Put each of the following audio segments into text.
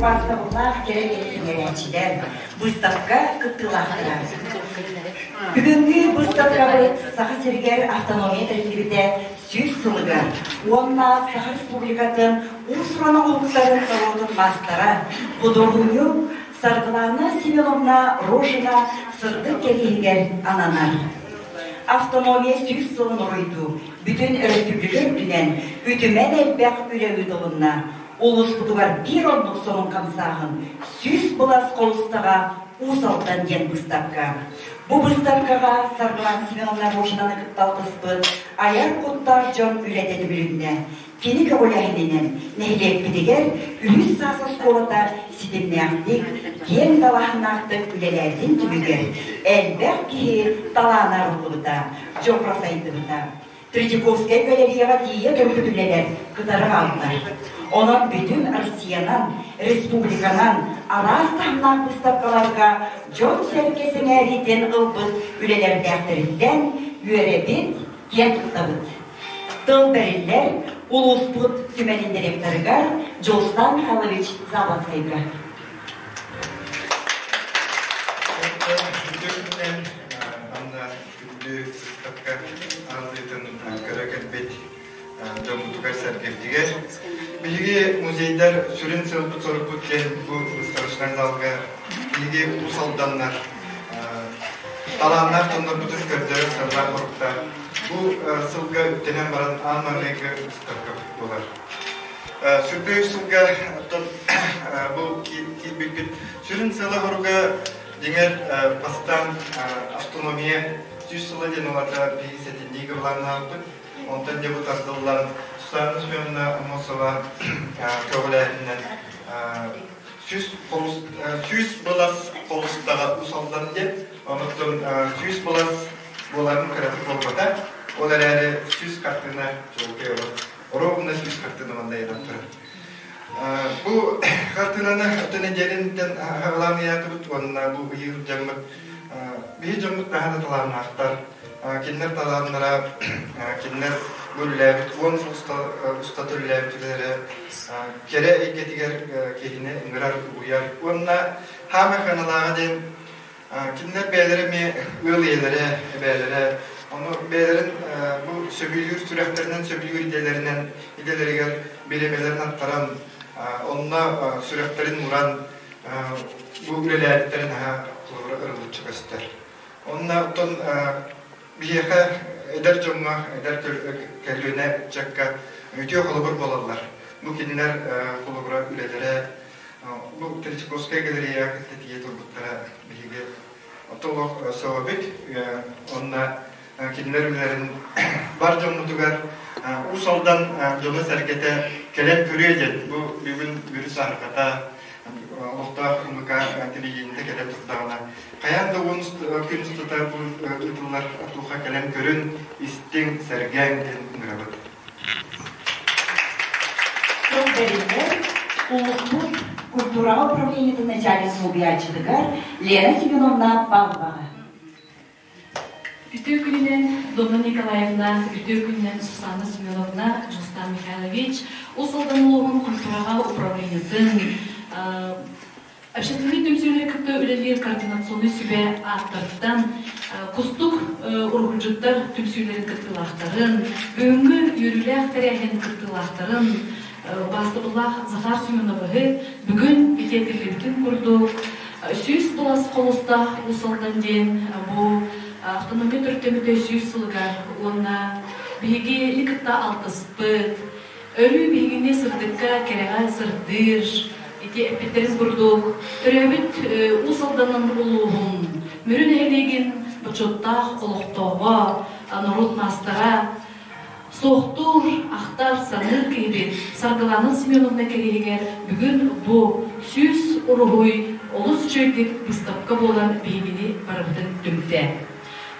Убаастабыллаах кэрэ кэлээччилэр, быыстапка кыттыылаахтара. Бүгүҥҥү быыстапкабыт Саха сиригэр автономия тэриллибитэ 100 сылыгар уонна Саха Республикатын уус-уран оҥоһуктарын норуотун маастара, худуоһунньук Саргылана Семеновна Рожина сырдык кэриэһигэр ананар. Автономия 100 сылын уруйдуу бүтүн өрөспүүбүлүкэ үрдүнэн үтүмэн элбэх үлэ ыытылынна. Улууспутугар биир оннук сонун хамсааһын 100 былас холустаҕа Уус Алдан диэн быыстапка. Бу быыстапкаҕа Саргылана Семеновна Рожинаны кытта алтыспыт айар куттаах дьон үлэтэ түмүлүннэ. Кини көҕүлээһининэн нэһилиэкпитигэр үһүс саас оскуолата ситимнээхтик, киэҥ далааһыннаахтык үлэлээтин түмүгэр элбэх киһи талаана арыллыбыта, дьоҕура сайдыбыта. Третьяковскай галереяҕа тиийэ турбут үлэлэр кытары хааллар. Онон бүтүн Россиянан, республиканан араас таһымнаах быыстапкаларга дьон-сэргэ сэҥээриитин ылбыт үлэлэрдээхтэриттэн үөрэбит, киэн туттабыт. Тыл бэриллэр улууспут түмэлин директорыгар Дьулустан Михайлович Заболоцкайга. Күндү быыстапка арыллыытын көрө кэлбит дьоммутугар-сэргэбитигэр. Биһиги музейдар сүрүн сыалбыт-сорукпут диэн бу выставочнай залга биһиги Уус Алданнар талааннаах дьоннорбутун көрдөрөр сыаллаах соруктаах. Бу сылга үктэнэн баран аан маҥнайгы выставкабыт буолар. Сүрдээх сылга оттон бу киирбиппит сүрүн сыала-соруга Дьиҥэр, бастаан автономия 100 сыла диэн улата биһиги сэтинньигэ былааннаабыппыт. Онтон дьэ бу тардыллан Сусанна Семеновна Аммосова көҕүлээһининэн 100 былас холустаҕа Уус Алдан диэн, онуттан 100 былас буоларын кыратык буолбата. Ол эрээри 100 хартыына чуолкай олох. Ровно 100 хартыына манна ыйанан турар. Бу хартыынаны өтө нэдиэлэнтэн аҕалаан ыйаатыбыт уонна бу ыйыыр дьоммут биһи дьоммут наһаа да талааннаахтар. Кинилэр талааннара, кинилэр бу үлэлээбит 10 сыл устата үлэлээбит үлэлэрэ кэрэ эйгэтигэр киһини ыҥырар, угуйар уонна хаамай ханалааҕа диэн Кинилэр бэйэлэрэ эмиэ ыал ийэлэрэ, эбээлэрэ, ону бэйэлэрин бу сөбүлүүр сүрэхтэринэн сөбүлүүр идэлэринэн идэлэригэр бириэмэлэрин аттаран, онно сүрэхтэрин ууран бу үлэлээбиттэрин наһаа холобура ырылыччы көстөр. Онно оттон биһиэхэ эдэр дьоҥҥо, эдэр көлүөнэ ыччакка үтүө холобур буолаллар. Бу кинилэр холобура үлэлэрэ Бу Третьяковскай галереяҕа кытта тиийэ турбуттара биһиги толох сөҕөбүт. Онно кинилэр үлэлэрин бар дьоммутугар Уус Алдан дьоно-сэргэтэ кэлэн көрүө диэн бу бүгүн Бүрү саһарҕата олохтоох МК телевидениетэ кэлэн турдаҕына хайаан да 10 күн устата бу ыытыллар туха кэлэн көрүн, истиҥ, сэргээҥ диэн ыҥырабыт. Тыл бэриллэр улууспут культураҕа управлениетын начальник солбуйааччытыгар Лена Семеновна Павловаҕа. Үтүө күнүнэн Домна Николаевна, үтүө күнүнэн Сусанна Семеновна, Дьулустан Михайлович, Уус Алдан улууһун культураҕа управлениетын Общественнай түмсүүлэри кытта үлэлиир координационнай сүбэ ааттарыттан Кустук уруһуйдьуттар түмсүүлэрин кыттыылаахтарын, бүгүҥҥү үөрүүлээх тэрээһин кыттыылаахтарын убаастабыллаах Захар Семеновиһы бүгүн итиэтиллибитин курдук 100 былас холустаах Уус Алдан диэн бу автономия төрүттэммитэ 100 сылыгар уонна биһиги кытта алтыспыт, Өрүү биһигини сырдыкка, кэрэҕэ сырдыыр, ити эппиттэрин курдук, төрөөбүт Уус Алданын улууһун Мүрү нэһилиэгин бочуоттаах олохтооҕо, норуот маастара, суохтуур, ахтар, саныыр киһибит Саргылана Семеновна кэриэһигэр бүгүн бу 100 уруһуй олус үчүгэйдик быыстапка буолан биһигини барыбытын түмтэ.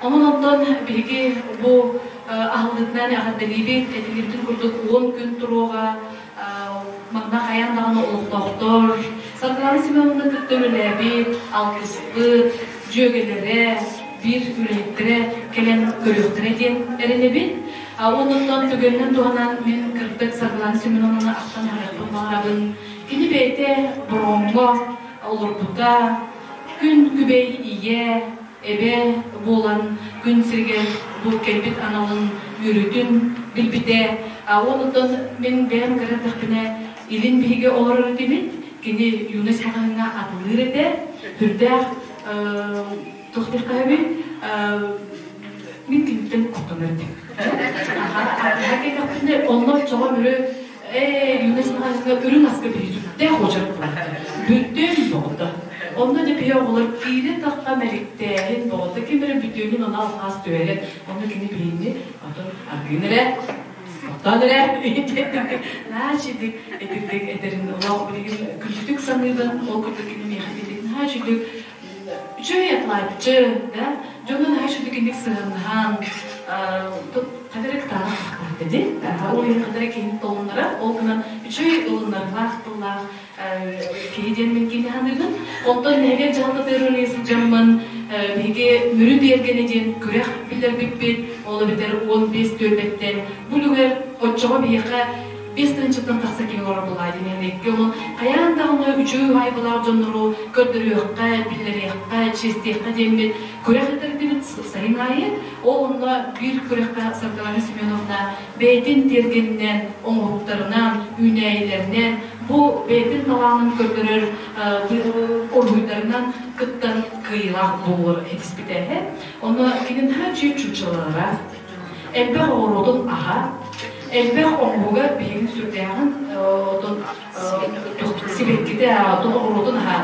Онон онтон биһиги бу аһыллыытынан эҕэрдэлиибит, этилибитин курдук 10 күн туруоҕа, манна хайаан даҕаны олохтоохтор Саргылана Семеновна кытта үлэлээбит, алтыспыт, дьүөгэлэрэ, биир үлэһиттэрэ кэлэн көрүөхтэрэ диэн эрэнэбин. Оннуттан түгэнинэн туһанан мин кырдык Саргылана Семеновнаны ахтан аһарыахпын баҕарабын. Кини бэйэтэ Бороҕоҥҥо олорбута, күн күбэй ийэ, эбэ буолан күн сиригэр бу кэлбит аналын үөрүүтүн билбитэ. Онтон мин бэйэм кыра эрдэхпинэ илин биһиги олорор этибит. Кини юность маҕаһыыҥҥа атылыыр этэ. Үрдээх туох диэххэ мин киниттэн куттанар этим. Аха кэллэхпинэ онно оччоҕо мүрү ээ юность маҕаһыыҥҥа үрүҥ аска биһи уочарат буолар. Бүтүн боҕото. Онно дьэ биһи оҕолор киирэ тахха мэликтээһин боҕото ким эрэ бүтүөнүн ону алхаас түһэрэн онно кини биһини отон аргыын эрэ оттоон эрэ наачидик итирдик этэрин олох билигин күндүтүк саныыбын ол курдук кини миэхэ итирдик наһаа үчүгдүк үчүгэй атлааччы да дьоҥҥо наһаа үчүгдүк инник сыһыаннаһан хадары кытаанах ди ол иһин хадары киһини толуннарар ол гынан үчүгэй ылыннарылаах тыллаах киһи диэн мин кини саныыбын. Онтон нэһилиэк дьаһалтатыгар үлэлии сылдьаммын биһиги Мүрү тиэргэнэ диэн күрэх биллэрбиппит. Ол эбэтэр 15 түөлбэттэн бу үлүгэр оччоҕо биһиэхэ 5 тыһыынчаттан тахса киһи олорор буолаа диэн нэһилиэккэ онон хайаан даҕаны үчүгэй уһаайбалаах дьоннору көрдөрүөххэ, биллэриэххэ, чиэстиэххэ диэммит күрэх ыытардыбыт сайын аайы. Ол онно биир күрэххэ Саргылана Семеновна бэйэтин тиэргэнинэн, оҥоһуктарынан, үүнээйилэринэн, бу бэйэтин талаанын көрдөрөр уруһуйдарынан кыттан кыайыылаах буолар этиспитэ. Онно кини наһаа үчүгэй чуучалара, элбэх оҕуруотун аһа, элбэх оҥоһуга биһигин сүрдээҕин отон сибэккитэ, отон оҕуруотун аһа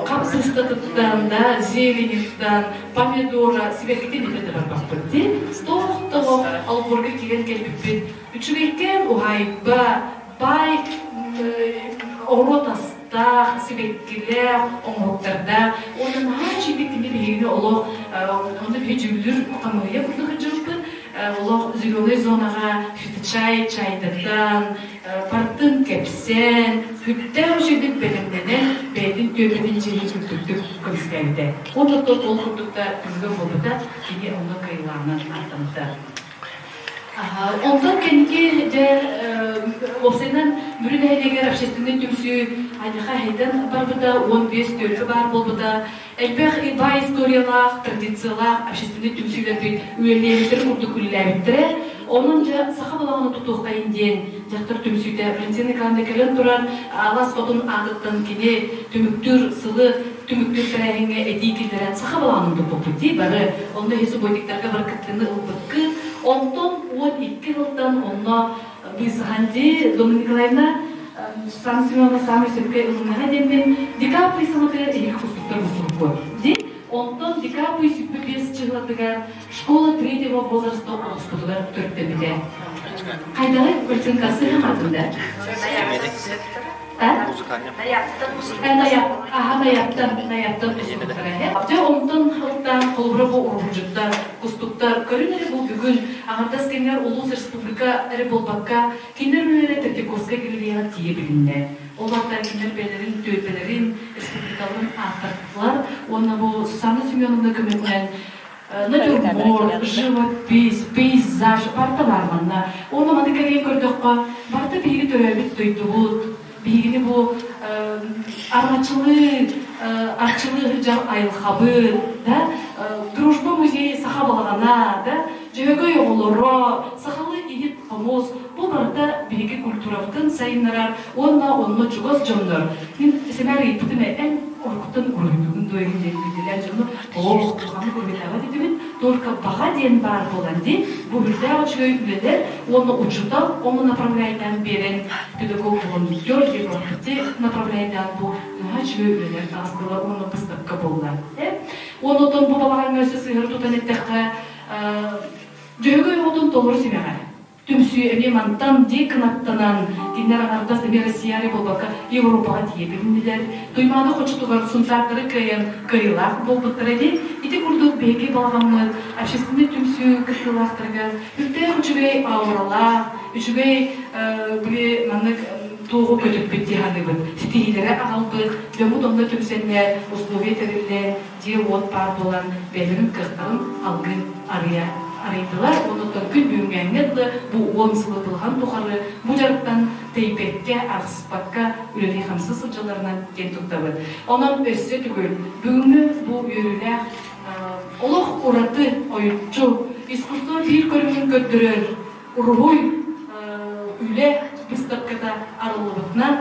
хаппыыстатыттан да, зелениттан, помидора, сибэккитин итэ да барбаппыт дии. Тоох-тоҕо олбуорга киирэн кэлбиппит. Үчүгэйкээн уһаайба, баай оҕуруот астаах, сибэккилээх, оҥоһуктардаах. Уонна наһаа үчүгэйдик кини биһигини олох онно биһи дьүүллүүр хамыыһыйа курдук сылдьыбыппыт. Олох зеленый зонаҕа фиточай чайдатан, бартын кэпсээн, сүрдээх үчүгэйдик бэлэмнэнэн, бэйэтин түөбэтин дьиэһин үрдүктүк көмүскээбитэ. Уонна ол курдук да түмүгэ буолбута, кини онно кыайыылааҕынан ааттаммыта. Онтон кэнники дьэ уопсайынан Мүрү нэһилиэгэр общественнай түмсүү Айдаха Хайдан барбыта, 15 түөлбэ баар буолбута. Элбэх баай историялаах, традициялаах общественнай түмсүүлэрбит үлэлиэбиттэрин курдук үлэлээбиттэрэ. Онон дьэ саха балаҕаны тутуоххайын диэн дьахтар түмсүүтэ Валентина Николаевна кэлэн туран Алаас Хотун аатыттан кини түмүктүүр сылы түмүктүүр тэрээһиҥҥэ этии киллэрэн саха балаҕанын туппуппут дии бары онно иһи субботниктарга бары кыттыыны ылбыккыт. Онтон 12 сылтан онно быысаһан дии Домна Николаевна Сусанна Семеновна саамай сөпкө ылыннаҕа диэммин декабрь саҥатыгар эһиги кустуктар мустубуккут дии. Онтон декабрь сүппү биэс чыһылатыгар школа третьего возраста оҕуспутугар төрүттэммитэ. Хайдаҕый картинкасы хаҥатында? Наяптан, наяптан Дьэ, онтон ылтаан холобура бу уруһуйдьуттар, кустуктар, көрүн эрэ бу бүгүн аҥардас кэмҥэр улуус республика эрэ буолбакка, кинилэр үлэлэрэ Третьяковскай галереяҕа тиийэ билиннэ. Ол аата кинилэр бэйэлэрин түөлбэлэрин, республикаларын ааттардылар уонна бу Сусанна Семеновна көмөтүнэн натюрморт, живопись, пейзаж барыта баар манна. Уонна маны кэрийэн көрдөххө, барыта биһиги төрөөбүт дойдубут, биһигини бу арҕачылыы, арчылыы сылдьар айылҕабыт, да, дружба музей саха балаҕана, да, дьөһөгөй оҕолоро, сахалыы иһит хомус, бу барыта биһиги культурабытын сайыннарар уонна онно чугас дьоннор. Мин сэмээр ыйыппытым эн уруккуттан уруһуйдугун дуо диэн билдилэр дьону оо ханнык уруһуйдаабат этибит только баҕа диэн баар буолан дии бу үрдээх үчүгэй үлэлэр уонна учуутал ону направляйдаан биэрэн педагог волонтер диэн направляйдаан бу наһаа үчүгэй үлэлэр таҕыстылар уонна быыстапка буолла уонна оттон бу балаҕаҥҥа өссө сыһыары тутан эттэххэ Дьөһөгөй оҕотун толору симэҕэ түмсүү эмиэ мантан дии кынаттанан, кинилэр аҥардас эмиэ Россия эрэ буолбакка Европаҕа тиийэ билиннилэр. Туймаада хочотугар сунтаардары кыайан кыайыылаах буолбуттара дии. Ити курдук биһиги балаҕаммыт общественнай түмсүү кыттыылаахтарыгар үрдээх үчүгэй ауралаах, үчүгэй били маннык туоҕу көтүппүт дии саныыбыт. Ситиһиилэри аҕалбыт, дьоммут онно түмсэннэр, условия тэриллэн, дьиэ-уот баар буолан бэйэлэрин кыахтарын алгыы арыйа арыйдылар. Онуттан күн бүгүҥҥээҥҥэ дылы бу 10 сылы былаһан тухары бу дьарыктан тэйбэккэ, арахсыспакка үлэлии-хамсыы сылдьалларынан киэн туттабыт. Онон өссө төгүл бүгүҥҥү бу үөрүүлээх олох ураты ойуччу искусство биир көрүҥүн көрдөрөр уруһуй үлэ быыстапката арыллыбытынан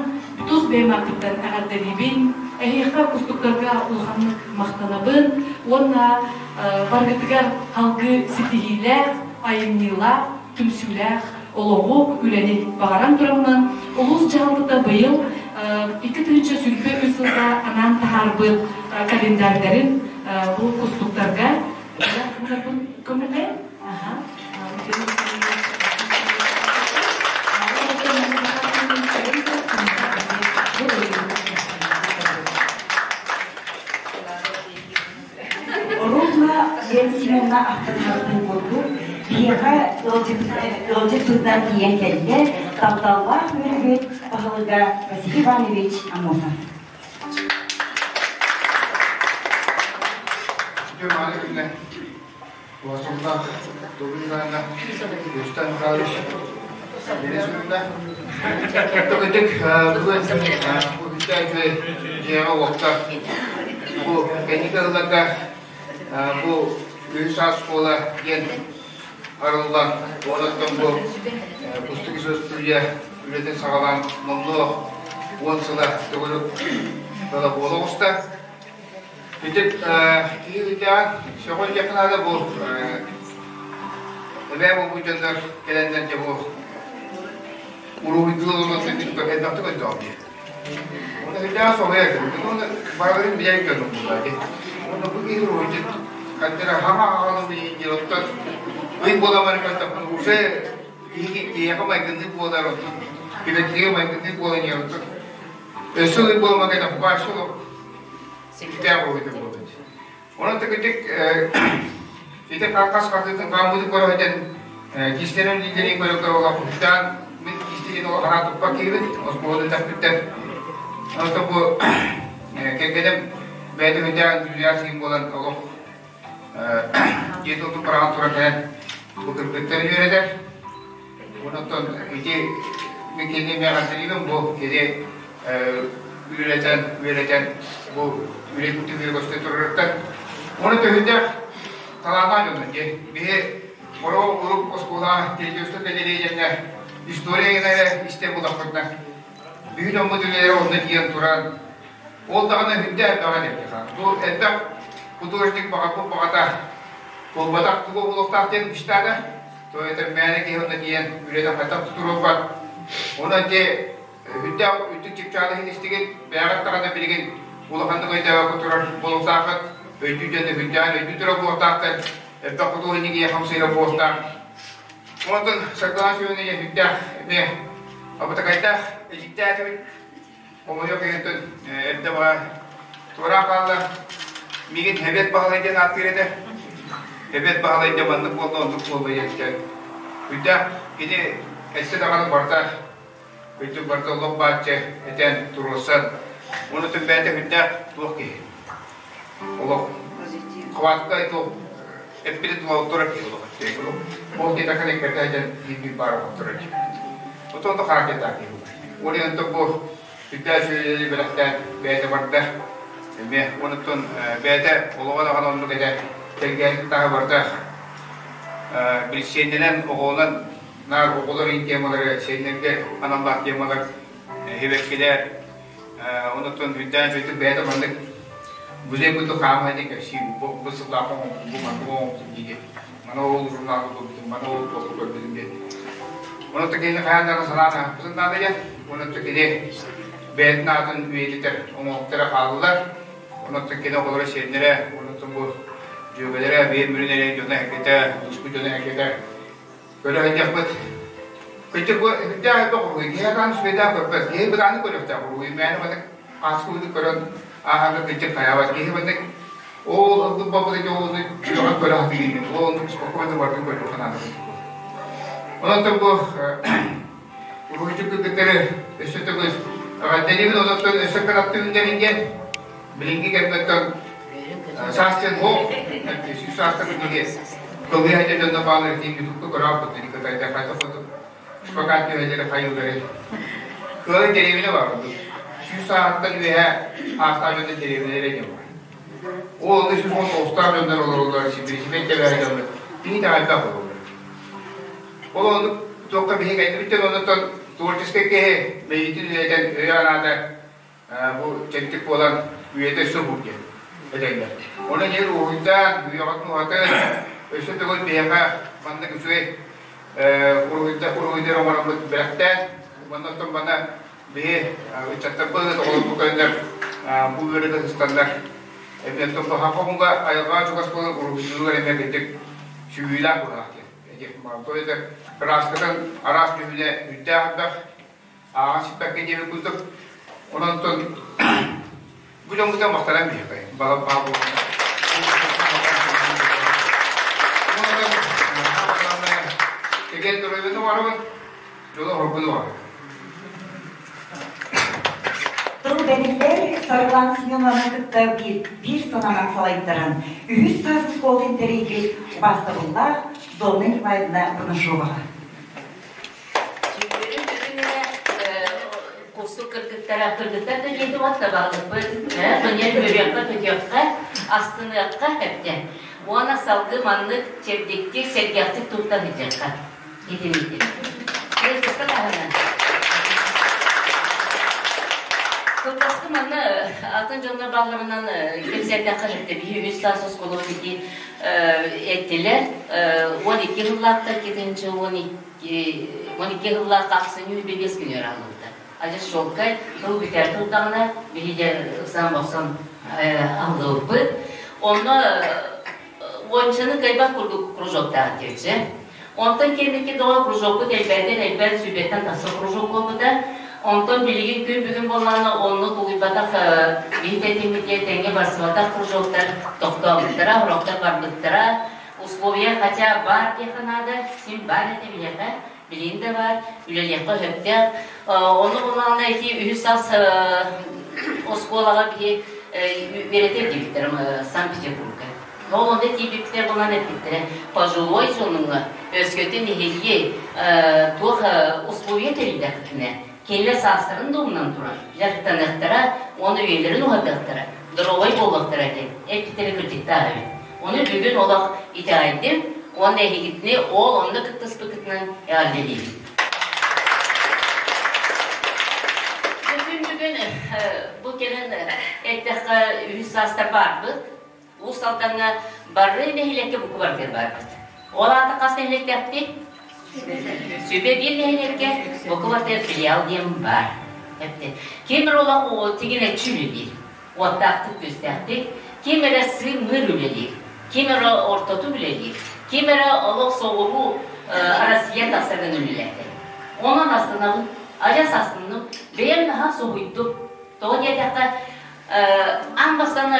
тус бэйэм ааппыттан эҕэрдэлиибин. Эһиэхэ кустуктарга улаханнык махтанабын уонна барыгытыгар салгыы ситиһиилээх, айымньылаах, түмсүүлээх олоҕу, үлэни баҕаран тураммын, улуус дьаһалтата быйыл 2023 сылга анаан таһаарбыт календарьдарын бу кустуктарга көмөлөөн. Ровно Лена Семеновна ахтан курдук, биһиэхэ ыалдьыт тылынан тиийэн кэллэ тапталлаах үөрүүбүт баһылыга Василий Иванович Аммосов. Үтүө күннэ Василий Добрый Ивановна, Рустам Михайлович, Елена Семеновна. Токытык бүгүн бу үчүгэй дьиэҕэ уокка бу кэнники ылларга бу үһүс саас школа диэн арыллан, онон бу Кустук студия үлэтин саҕалаан номнуо 10 сыла төгүрүк сыла буола оҕуста. Ити киһи ыйдаан сөҕөр диэххэ наада бу эбээ буолбут дьоннор кэлэннэр дьэ бу уруһуйдуу олорон элбэхтик өйдөөх дии. Оны ыйдаан соһуйар Оны барыларын билэн көрдüm буолла дии. Оны бу киһи уруһуйдут хантера хама аҕалым диир оттон ый буоламар көрдөхпүн уже киһи киһиэхэ майгыннык буолар оттон килэккигэ майгыннык буолан иһэр оттон өссө ый буоламар кэлэхпэ Сүрдээх уһуйда буолбут. Онон тыкытык ити хас хартыытын хааммыты көрөһүтэн кистэнэн лидерин көрө олохтаан мин кистэнин олохара туппа киирбит оскуоланы тэппиттэр. Онтон бу кэргэним бэйэтэ хүндээн дүлүйэр сиин буолан олох дьиэ тылтын быраҕан туран кэлэн бу кыргыттарын үөрэтэр. Онтон ити мин кини миэхэ бу кини үөрэтэн, үөрэтэн бу үлэтин түмүгэ көстө турарыттан уонна төһүннээх талааннаах дьоннор диэн биһи оро урук оскуола телевизор кэлэрэ история эрэ истэн булахпытына биһи дьоммут үлэлэрэ онно тиийэн туран ол даҕаны хүндэ элбэҕэ диэххэ бу элбэх художник баҕарбыт баҕата туолбатах тугу булуохтаах диэн мечтата то это мээнэ киһи онно тиийэн үлэтэ хайдах туруорбат онон те Үрдээх үрдүк чыпчаалы иһин бэйэҕит даҕаны билигин улаханнык өйдөөбөккө турар буолуохтааххыт, өйдүү дьону үрдээн өйдүү турар буолуохтаахтар, элбэх худуоһунньук ийэ хамсыыра буолуохтаах. Онтон Саргылаан Семенович үрдээх эмиэ абытакайдаах эдьиктээтибит. Хомойуох иһин эрдэ баҕа туораан хаалла. Миигин Эбиэт Баһылай диэн ааттыыр этэ. Эбиэт Баһылай диэн маннык буолла, оннук буолла диэн. Үрдээх кини өссө даҕаны барыта Өйдүк барыта олох бааччы этэн, туруорсан, уонна түмбээтэ үрдээх туох киһи. Олох хватка туох эппити тула турар киһи олох Ол диэтэххэ иккэрдэ этэн биир баар турар киһи. Отон да характердаах киһи буолар. Ол иһин бу үрдээх сүөдэлэри бэлэхтээн бэйэтэ барда. Эмиэ онуттан бэйэтэ олоҕо даҕаны оннук этэ тэлгээтин таһа барда. Билсиэннэнэн оҕолонон Наар оҕолор ин темалары, сиэннэргэ аналлаах темалар сибэккилэр, онуттан үрдээн үчүгэй бэйэтэ маннык музей курдук хаамыы диэн кэпсиир. Бу бу сыллаах оҥорбутум, бу маннык оҥорбутум дии Маны ол журналга көрбүтүм, маны ол туохха көрбүтүм диэн. Онуттан кини хайаан даҕаны санаан ааспытын наада диэн. Онуттан кини бэйэтин аатын үйэтитэр оҥоһуктара хааллылар. Онуттан кини оҕолоро сиэннэрэ, онуттан бу дьүөгэлэрэ, биир мүрүн эрэ дьоно эһэккэтэ, улууспут дьоно эһэккэтэ Көрө сылдьахпыт. Кырдьык бу сүрдээх элбэх уруһуй. Киһи атаан үчүгэйдээх көрбөт. Киһи бытааны көрүөхтээх уруһуй. Мээнэ маннык ааскыбыты көрөн ааһарга кырдьык хайаабат. Киһи маннык ол ылбыт баппыт ити ол сүрэҕин көрө сатыыр. Ол оннук спокойно барытын көрүөххэ наада. Онон бу уруһуйдьут кыргыттары өссө төгүл эҕэрдэлиибин онон өссө кынаттыыбын диэн Билиҥҥи кэмҥэ саас диэн һуох, сүүс саастан киһи кылгыы сылдьар дьонно бааллар итии ютубка көрөөхпүт Николай хайдах курдук шпагат түһэллэри хайыыллары. Кыай дэриэбинэ баар ордук. 100 сааһыттан үөһэ аастаах дьоннор дэриэбинэлэрэ диэн баар. Ол онно 119-таах дьоннор олороллор, сибирисимэн тэбээри дьоннор. Киһи итэҕэйбэх олороллор. Ол оннук туохха биһиги кэлбиттэн оннуттан творческай киһи мэйиитин үлэтэн өйө анаата бу чэнчик буолан үйэтэ өссө уһуур диэн этэллэр. Онон эр уһуйдаан, үйэҕитин уһатан, өссө төгүл биһиэхэ маннык үчүгэй уруһуйдар оҥороммут бэлэхтээн, уонна оттон манна биһи ыччаттарбыт, оҕолорбут кэлэннэр бу үөрэтэ сыстаннар эмиэ оттон баһаха омуга айылҕаҕа чугас буолан уруһуйдууругар эмиэ кырдьык сүүйүүлээх быһаах диэн этиэх баҕарабын. Тоҕо кырааскатын араас дьүһүнэ үрдээх элбэх, ааҕан сиппэккэ диэбит курдук. Онон бу дьоммутун махтанан биһиэхэ баҕа баа буолла. Кэгэн доруобуйаны оҥоробун, дьолу оһорбун оҥоробун. Тыл бэриллэр Саргылаана Семеновна кытта биир, биир санаанан салайтаран, үһүс саас оскуолатын тэрийбит убаастабыллаах Донна Николаевна Бурнашоваҕа. Сүүрдэрин бүгүн курсук кыргыттара, кыргыттар да диэки вот табалыппыт, көньөн үөрүөххэ, көтүөххэ, астыныахха эптэ. Уонна салгыы маннык чэбдиктик, сэргэхтик тутта сылдьыахха. Итинник. Кыргыста таһынан. Кылгаска манна атын дьоннор баалларынан кэпсээтэххэ сөптө биһи үс саас оскуола ити эттилэр. 12 сыллаахта 2012 сыллаахха ахсынньы 25 күнүгэр аһыллыбыта. Адьас чуолкай тыл бүтэр турдаҕына биһиги ыксаан-бохсон аһыллыбыппыт. Онно уончаны кыайбат курдук кружоктаах диэччи. Онтон кэнники доҕор кружокпут элбээтэр элбээн сүүрбэттэн тахса кружок буолбута. Онтон билигин күн бүгүн буоллаҕына онно тулуйбатах биһи тэтиммитигэр тэҥҥэ барсыбатах кружоктар тохтообуттара, сорохтор барбыттара. Условия хотя баар диэххэ наада, син баар этэ биһиэхэ, билигин да баар, үлэлиэххэ сөптөөх. Ону буоллаҕына ити үһүс саас оскуолаҕа биһи үөрэтэр диэбиттэр Санкт-Петербурга. Ол онно тиийбиттэр буолан эппиттэрэ, пожилой дьонуҥа өскөтүн эһиги туох условия тэрийдэххитинэ, кинилэр саастарын да умнан туран дьарыктаныахтара уонна үйэлэрин уһатыахтара, доруобай буолуохтара диэн эппиттэрэ кырдьыктаах эбит. Ону бүгүн олох итэҕэйдим уонна эһигитини ол онно кыттыспыккытынан эҕэрдэлиибин. Бүгүн бүгүн бу кэлэн эттэххэ үһүс саастар баарбыт. Уус Алдаҥҥа бары нэһилиэккэ буку барытыгар баарбыт. Ол аата хас нэһилиэктээхпит? Сүбэ биир нэһилиэккэ буку барытыгар филиал диэн баар. Ким эрэ олох тигинэччи үлэлиир. Уоттаахтык-күөстээхтик, ким эрэ сыыр-мыыр үлэлиир, ким эрэ ортоту үлэлиир, ким эрэ олох соҕуруу Россия тахсаргын үлэлээтэ. Онон астынабын, адьас астынным, бэйэм наһаа соһуйдум. Тоҕо диэтэххэ, аан бастаан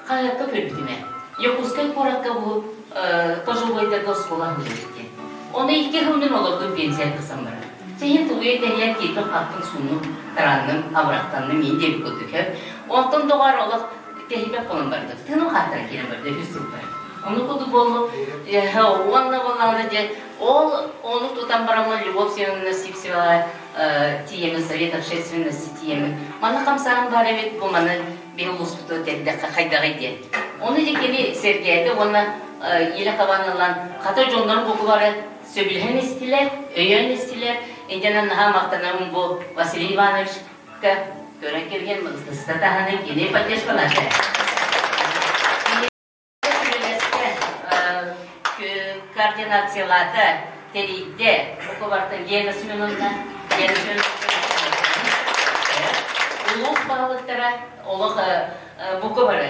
хаһыакка көрбүтүм ээ. Якутскай куоракка бу пожилойдарга оскуола аһыллыбыт диэн. Ону икки сыл мин олордум пенсия тахсан баран. Сиһин тулуйа тэһийэн киирбин хаттым сууннум, таранным, абырахтанным, иин диэбит курдук һөп. Онтон доҕоор олох тэһийбэт буолан бардым. Тыыным хааттара киирэн барда үһүс сылбар. Ону курдук буоллум. Уонна буоллаҕына дьэ ол ону тутан бараммын Любовь Семеновна Сивцеваҕа тиийэммин Совет общественности тиийэммин манна хамсааһын баар эбит бу маны биһи улууспутугар тэрдэххэ хайдаҕый диэн. Ону дьэ кини сэргээтэ уонна илэ хабан ылан хата дьоннорун букубары сөбүлэһэн истилэр, өйөөн истилэр. Интэнэн наһаа махтанабын бу Василий Ивановичка көрөн кэбиһэн ыстыста таһынан кини поддержкалаата. Координациялаата, тэрийдэ. Бука барыта Лена Семеновна, Лена Семеновна улуус баһылыктара олох бука бары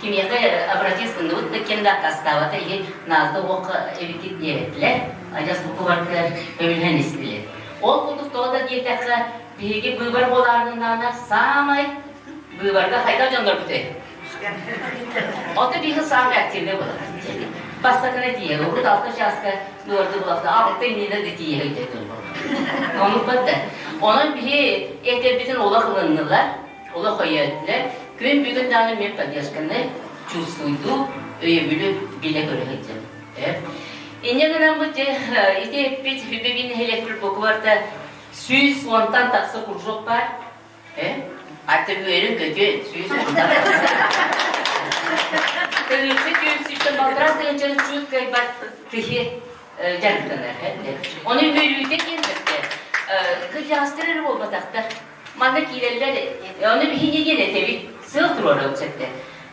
кимиэхэ обратись гынныбыт да ким да аккаастаабата иһин наазда уохха эбиккит диэбэттилэр адьас бука барытыгар өбүлэһэн истилэр. Ол курдук тоҕо да диэтэххэ биһиги быыбар буолаарыннаҕына саамай быыбарга хайдах дьоннорбутуй? Ото биһи саамай активнай буолар. Бастакына тиийэр, урут алта чааска быыбарды булахта, алта иннинэ да тиийэ сылдьар буолар. Оннук да. Онон биһи этэрбитин олох ылыннылар, олох өйөөтүлэр. Күн бүгүн даҕаны мен поддержканы чувствуйду, өйөбүлү билэ-көрө сылдьабын. Инньэ гынан бу ити эппит Хүбэбин нэһилиэкпит букварта 110-тан тахса кружок баар. Аты үөрүн көтүөн 110-тан тахса. Тыһыынча түүн сүүстэн балтараа тыһыынчаны чуут кыайбат киһи дьарыктанар. Ону үөрүүтэ диэн бэртэ. Кырдьаҕастар эрэ буолбатахтар. Манна киирэллэр, ону биһиги диэн этэбит, сыал туруорабыт сөптө.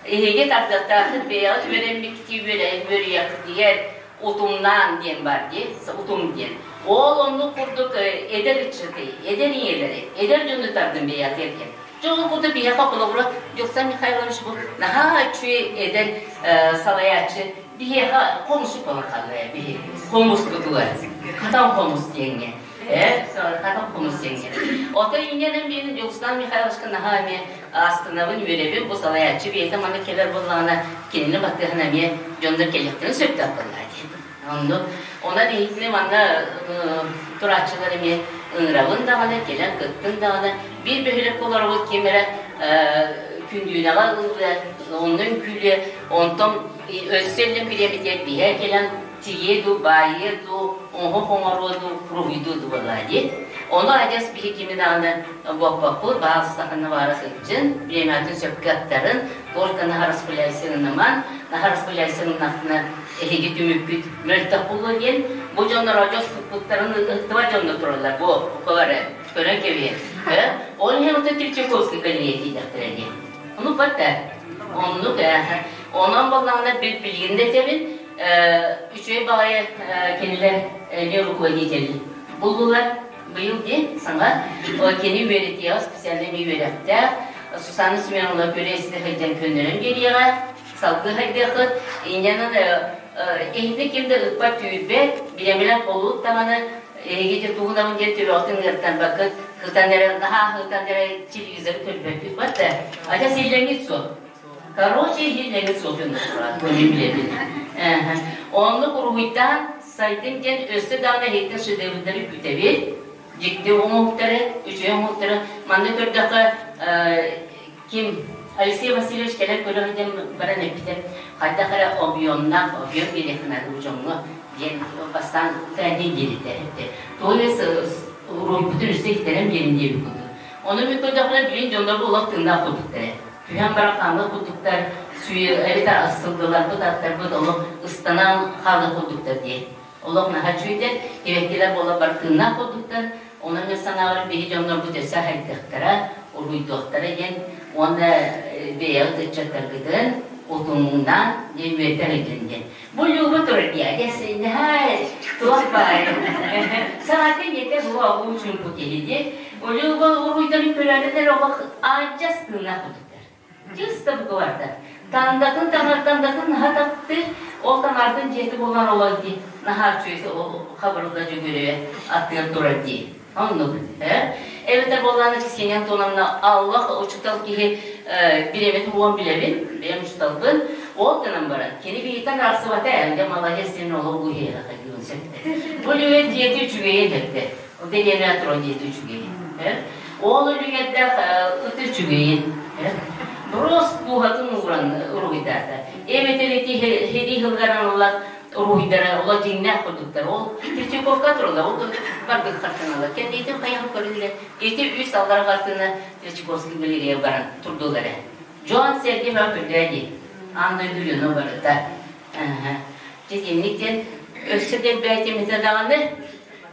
Эһиги тардыахтааххыт бэйэҕит үөрэммиккитий үөрүйэххитигэр утумнаан диэн бар дии, утум диэн. Ол оннук курдук эдэр ыччаты, эдэр ийэлэри, эдэр дьону тардын бэйэҕитигэр диэн. Дьэ ол курдук биһиэхэ холобура Дьулсан Михайлович бу наһаа үчүгэй эдэр салайааччы биһиэхэ хомусчут буолан хаалла биһи хомуспутугар хатан хомус диэҥҥэ хатан хомус диэҥҥэ оттон инньэнэн биһини Дьулустан Михайловичка наһаа эмиэ астынабын үөрэбин бу салайааччы бэйэтэ манна кэлэр буоллаҕына кинини баттыһан эмиэ дьоннор кэлиэхтэрин сөптөөх буоллаа диэн оннук онон иһитини манна турааччылар эмиэ ыҥырабын даҕаны кэлэн кыттын даҕаны биир бөһүөлэккэ олоробут ким эрэ күндүүнэҕэ ыллыа онно үҥкүүлүө онтон өссө иллэҥ бириэмэтигэр биһэ кэлэн тиийиэ дуу, баайыа дуу, оҥоһук оҥоруо дуу, уруһуйдуу дуу буоллаа дии. Ону адьас биһи кими даҕаны буоппаппыт, баҕалыстахына баара сылдьын, бириэмэҕитин сөпкө аттарын, только наһаа распыляйсыгыныман, наһаа распыляйсыгыннахтына эһиги түмүккүт мөлтөх буолуо диэн, бу дьоннор адьас туппуттарын ыһыктыбат дьоннор тураллар, бу бары көрөн кэбиһин. Ол иһин ото Третьяковский галерея тиийдэхтэрэ дии. Ону бата. Оннук Онон буоллаҕына билигин да этэбин, үчүгэй баҕайы кинилэр эмиэ руководитель буллулар. Быйыл диэн саҥа кини үөрэтиэҕэ специальнай эмиэ үөрэхтээх. Сусанна Семеновна көрө-истэ сылдьан көннөрөн биэриэҕэ, салгыы хайдыаххыт. Инньэнэн эһигини ким да ыппат түүрбэт, бириэмэлэр холуут даҕаны эһиги дьэ тугунабын диэн төбөҕүтүн ыыртарбаккыт, сытан эрэ наһаа сытан эрэ телевизоры көрбөккүт батта. Адьас иллэҥҥит суох. Короче, иллэҥҥит суох дьон турар, билэбин. Оннук уруһуйдаан сайдын диэн өссө даҕаны эһиттэн шедеврдары күүтэбит. Дьикти оҥоһуктары, үчүгэй оҥоһуктары. Манна көрдөххө, ким Алексей Васильевич кэлэн көрөҕүн диэн баран эппитэ, хайдах эрэ объемнаах, объем биэриэххэ наада бу дьоҥҥо диэн бастаан тайнин диэбитэ эттэ. То есть уруһуйбутун өссө иһитэрэн биэрин диэбит курдук. Ону мин көрдөхпүнэ билин дьоннор олох тыыннаах курдуктар. Түһэн баран хаалыах курдуктар, эбэтэр сылгыларбыт, аттарбыт олох ыстанан хаалыах курдуктар дии. Олох наһаа үчүгэйдэр, кэбэккилэр буола бар тыыннаах курдуктар. Онон мин санаабар биһи дьоннорбут өссө хайдыахтара, уруйдуохтара диэн уонна бэйэҕит ыччаттаргытын утумунан диэн үөрэтэр илдьин диэн. Бу Люба турар дии, наһаа туох баар. Саҥата ийэтэ бу уу чуҥку киһи дии. Люба уруйдарын көрөөнүлэр олох адьас тыыннаах курдуктар. Чисто букварда. Тандатын таҥартандатын наһаа таптыыр, ол таҥартын дьиэтэ буолан олор дии. Наһаа үчүгэй хабырылла дьөгүөрүө аттыгар турар дии. Оннук. Эбэтэр буоллаана Ксения Антоновна Аллах учутал киһи бириэмэтин уон билэбин, бэйэм учуталбын. Ол гынан баран, кини биһиттэн арахсыбата ээ, молодец диэн олох бу иһиэхэ диэн сөптө. Бу үлүгэр дьиэтэ үчүгэйэ дэттэ. Ол дэриэбинэ туран дьиэтэ үчүгэйин. Ол үлүгэрдээх ыт үчүгэйин. Брос дууһатын ууран уруһуйдаата. Эбэтэр ити хедии сылларынан ыллар уруһуйдара олох дьиҥнээх курдуктар. Ол Третьяковка тураллар, ол барбыт хартыыналар. Кэнниитин хайаан көрүллэр. Ити үс аллара хартыына Третьяковский галерея баран турдулар ээ. Дьон сэргэ бөҕө көрдөө дии. Аан дойду дьоно барыта. Дьэ итинник диэн өссө да элбээтимитэ даҕаны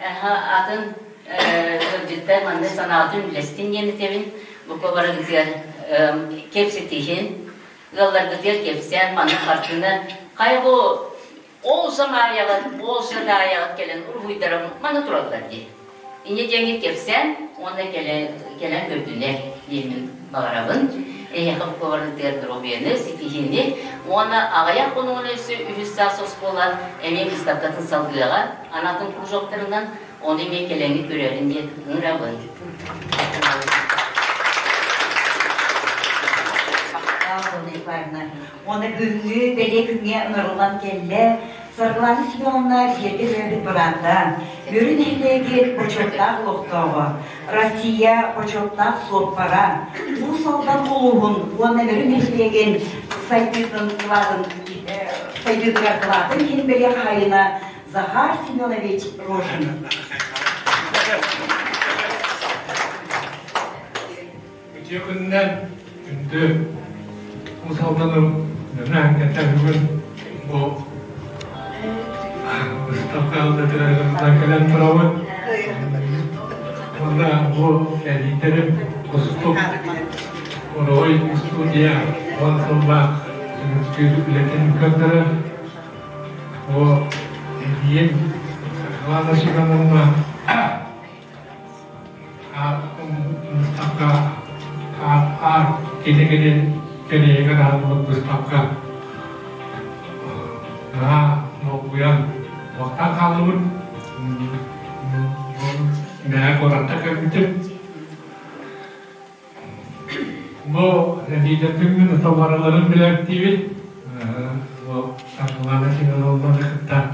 атын ыалдьыттар манна санаатын үллэстин диэн этэбин. Бука барыгытыгар кэпсэтиһин, ыалларгытыгар кэпсээн маннык хартыына хайа бу ол самаайаҕыт, ол садаайаҕыт кэлэн уруһуйдарым маны тураллар дии. Инньэ диэҥҥит кэпсээн уонна кэлэн көрдүнэр диэммин баҕарабын. Эһиэхэ букваларытыгар доруобуйаны, ситиһиини уонна аҕыйах хонугунан өссө үһүс саас оскуола эмиэ выставкатын салгыаҕа анатын кружоктарынан ону эмиэ кэлэҥҥит көрөөрүн диэн ыҥырабын. Николаевна, уонна бүгүҥҥү бэлиэ күҥҥэ ыҥырыллан кэллэ Саргылана Семеновна бииргэ төрөөбүт быраата, Мүрү нэһилиэгин бочуоттаах олохтооҕо, Россия бочуоттаах суоппара, Уус Алдан улууһун уонна Мүрү нэһилиэгин сайдыытын кылаатын сайдыытыгар кылаатын иһин бэлиэ хаһаайына Захар Семенович Рожин. Үтүө күнүнэн күндү Уус Алданым дьоно-сэргэтэ бүгүн бу быыстапка ыалдьытыгар кэлэн турабыт. Уонна бу кэлиитэрим Кустук Уруһуй студия 10 сыллаах түмүктүүр үлэтин көрдөрөр. Бу эдьиийим Светлана Семеновна Быыстапка кини кэриэһигэр аһыллыбыт быыстапка наһаа долгуйан туохтан хааллыбыт Мэҥэ куораттан кэлбитим. Бу эдиитэрбин мин барыларын билэртиибин. Бу Саргылана Семеновнаны кытта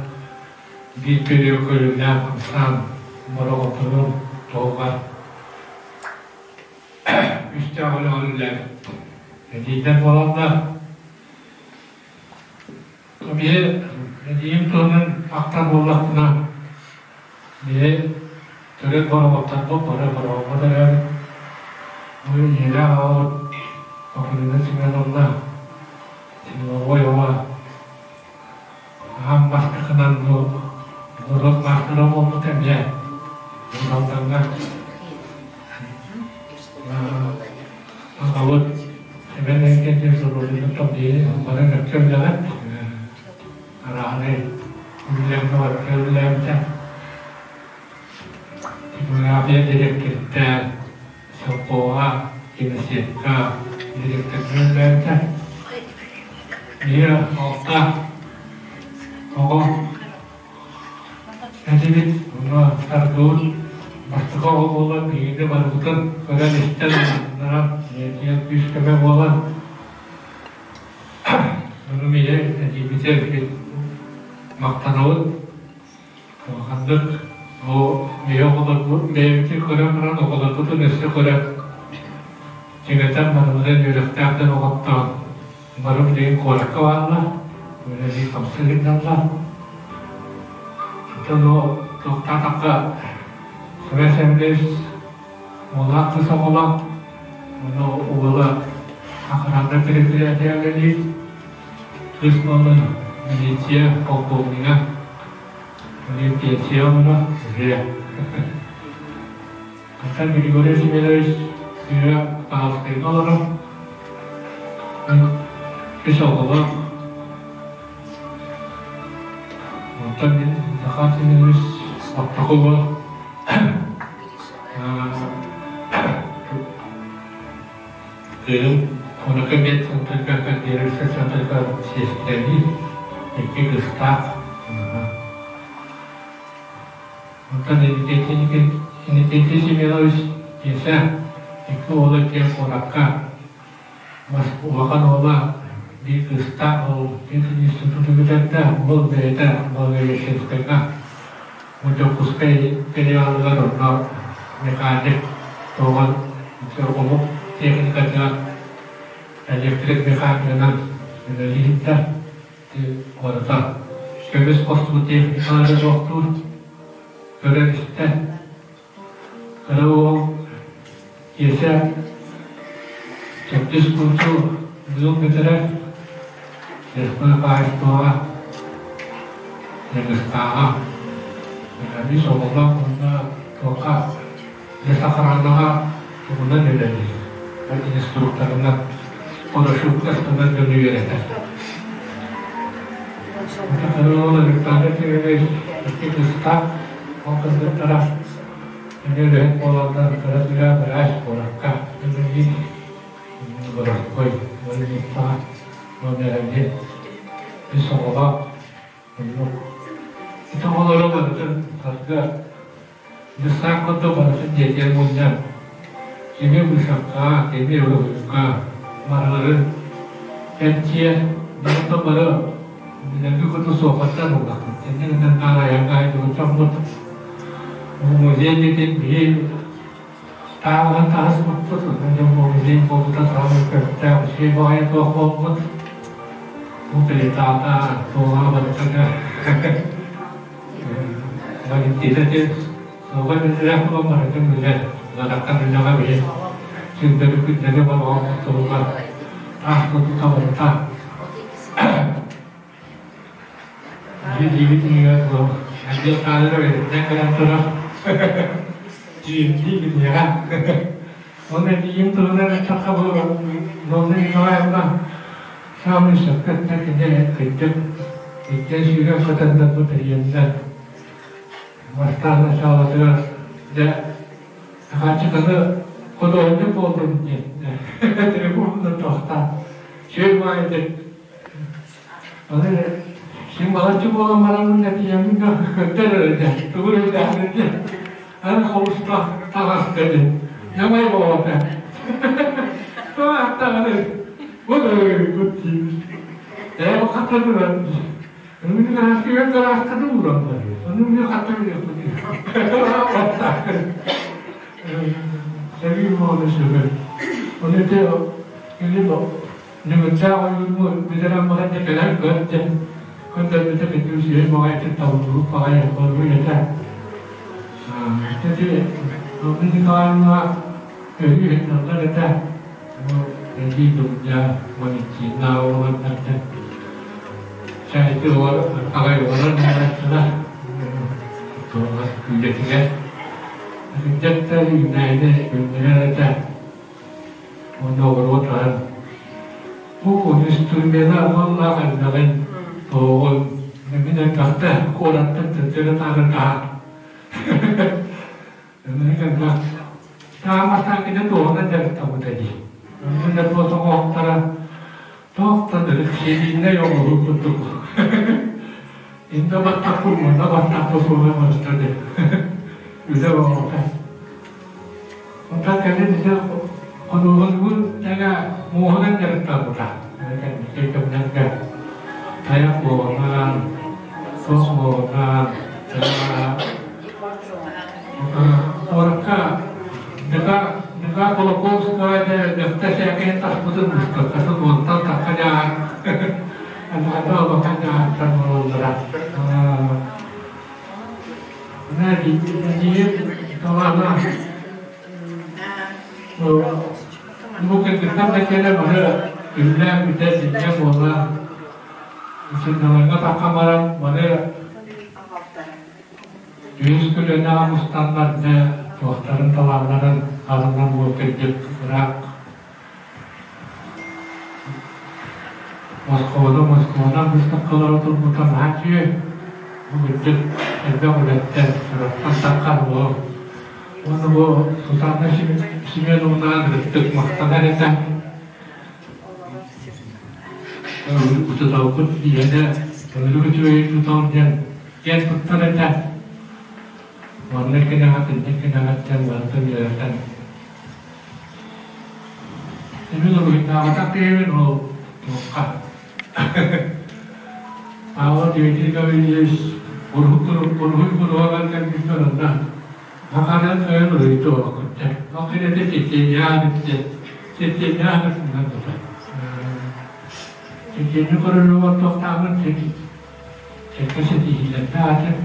биир көрүө көрүлээн хамсаан Бороҕотунун туһугар үстээх үлэҕэ үлэлээбит. Эдиийдэр буоланнар биһи эдиийим туһунан ахтар буоллахпына биһи төрүт Бороҕотторбут бары Бороҕоҥҥо төрөөбүт бу ийэлээх аҕабыт Акулина Семеновна Семеновой оҕо Аан бастакынан бу норуот маастара буолбут эмиэ Уус Алдаҥҥа аҕабыт Семен Иннокентьевич Рожинов биһи бары бэркэ билэҕит арааһынай үлэлэргэ барыта үлэлээбитэ типография дириэктэрдээн СПО-ҕа киносетка дириэктэринэн үлэлээбитэ Ийэ алта оҕо этибит уонна Саргыбыт бастакы оҕо буолан биһигини барыбытын көрөн-истэн улаатыннаран ийэтигэр күүс-көмө буолан ону ийэ эдьиийбитигэр махтанабыт. Улаханнык бу биһи оҕолорбут бэйэбитин көрөн баран оҕолорбутун өссө көрөн чиҥэтэн барыларын үөрэхтээх дьон оҕоттоон бары билигин куоракка бааллар, үлэлии хамсыы сылдьаллар. Оттон ол туохтаатахха Семен Семенович уоллаах кыыс оҕолоох, уонна уола охраннай предприятие үлэлиир, кыыс буолан милиция полковнига Пенсия олоро уже. Оттон Григорий Семенович сыыра Павловскайга олорор. Үс оҕолоох. Оттон мин Захар Семенович ортоку уол Кыыһым Оноко медцентрга кардиологическай центрга сиэстэрэлиир, икки кыыстаах. Онтон Иннокентий Семенович Киэсэ икки уола киэн куоракка улахан уола биир кыыстаах ол институту бүтэрдэ, уол бэйэтэ Благовещенскайга Дьокуускай филиалыгар онно механик туоҕун омук техникатыгар электрик механикынан үлэлиир да барыта көмүс хостубут техникалары туохтуур көрөр-истэ кыра уол Киэсэ төрдүс курсу быйыл бүтэрэр лесной хаһаайыстыбаҕа Дьаргыстааҕа үс оҕолоох уонна туохха лесохранаҕа тугунан үлэлиир инструкторынан парашютка ыстанар дьону үөрэтэр. Кыра Александр Кириллович икки кыыстаах, ол кыргыттара Эмиэ үлэһит буоланнар кыра тыа быраас куоракка үлэлиир городской больницаҕа номер один үс оҕолоох оннук ити оҕолоро барытын саргы десант курдук барытын дьиэтигэр мунньан кими вышивкаҕа кими уруһуйга барыларын кэнчиэ онтон бары билэргэ курдук суоппаттан буллахпыт инньэ гынан наар айаҥҥа айдыбыт дьоммут Музей диэтин биһи тааҕынан таһыспыппыт, онон музей буолбута саамай сөптөөх, үчүгэй баҕайы туох буолбут. Бу плитата, туоҕа барыта Валентина диэн суоҕа билэрэх буолан барытын билэр, ыарахан үлэҕэ биһи. сирдэри күннэри болоҕон туһугар таах тутабыта. Дьиибит иһигэр бу отдел каадыра бэйэтинэн кэлэн турар. Дьиибдии билиэҕэ. Онно эдьиийим туһунан эттэххэ бу Нонна Николаевна саамай сөпкө эттэ кини кырдьык иккиэн сүүрэн көтөннөр бу тэрийэннэр бастаан началатыгар дьэ Сахааччытаны худуоһунньук буоллун диэн телефонунан тохтоон сүөл баайдык Аны син балачча буолан бараммын этийэммин да көттөр эрэ тугу өйдөөхпүн диэн аны холустаах таҕаска диэн ньамай буолбата аттаҕаны вот ой диибит ээ бу хата туран Мин гарааскыгар гарааската уураллар. Ону мин хата билиэхпин. Сэрии буолан сөбөр. Ону ити кини Ньымыччаах ойуунну бүтэрэн баран дьэ кэлэн көр диэн көрдөрбүтэ бүтүн сиһин баҕайытын табыллыбыт баҕайы оруй этэ. Ити Нонна Николаевна өрүү иһитинэллэр этэ. Эдии Дуня, Валентина оҕолордордо. Чайты аҕай олорор буолааччылар. Туолар күүлэтигэр. Дьэттэр үүнээйини үүннэрэр этэ. Уонна оҕуруот аһын бу инструмена уоллаах элбэҕин тоҕоҕун мин элбэхтэ куораттан төттөрү таары таһар таамастаан кини туоһунан дьарыктаммыта дии. Онно да туос оҥоһуктара туох да серийнэй оҥоһуу курдук. Инна баттахпын, мунна баттахпын суола оҥостор диэн. Үлэ оҥоһута. Онтон кэлин ити хонугунугун тэҥэ муоһунан дьарыктаммыта. Кэнники кэмнэргэ тайах буолан, сос буолан, Куоракка Ника Ника Кулаковская дьэ сээкэйин таспытын быстахтатын уонтан тахха дьаһан анахата улахан дьаһантан буолаллара. Талаана бу кыргыттар да кэлэ бары үллээн бүтэ синньэ буола сынналарга таххан баран бары үһүс көлүөнэҕэ мустаннар дьэ туохтарын талааннарын арынан бу кырдьык ыраах Москвада Москванан быыстапкалара турбута наһаа үчүгэй. Бу кырдьык элбэх үлэттэн, сыраттан таххар буол. Уонна бу Сусанна Семеновна ырыттык махтанар этэ. Учууталбыт ийэнэ өлүк үчүгэй учуутал диэн киэн туттар этэ. Манна кинэҕэ тинник кинэҕэттэн барытын үөрэтэн Мин уруһуйдаабатах киһибин ол туохха. Павел Дмитрий Гаврильевич уруһуй куруһугар кэлбиппэр онно Хаханан тойон уруһуйду оҥорбуттар. Ол кинэтэ Чеченья Чеченья сыннан тута. Чеченья көрүлүгэр туохтаабын кэккэ ситиһиилэрдээх этим.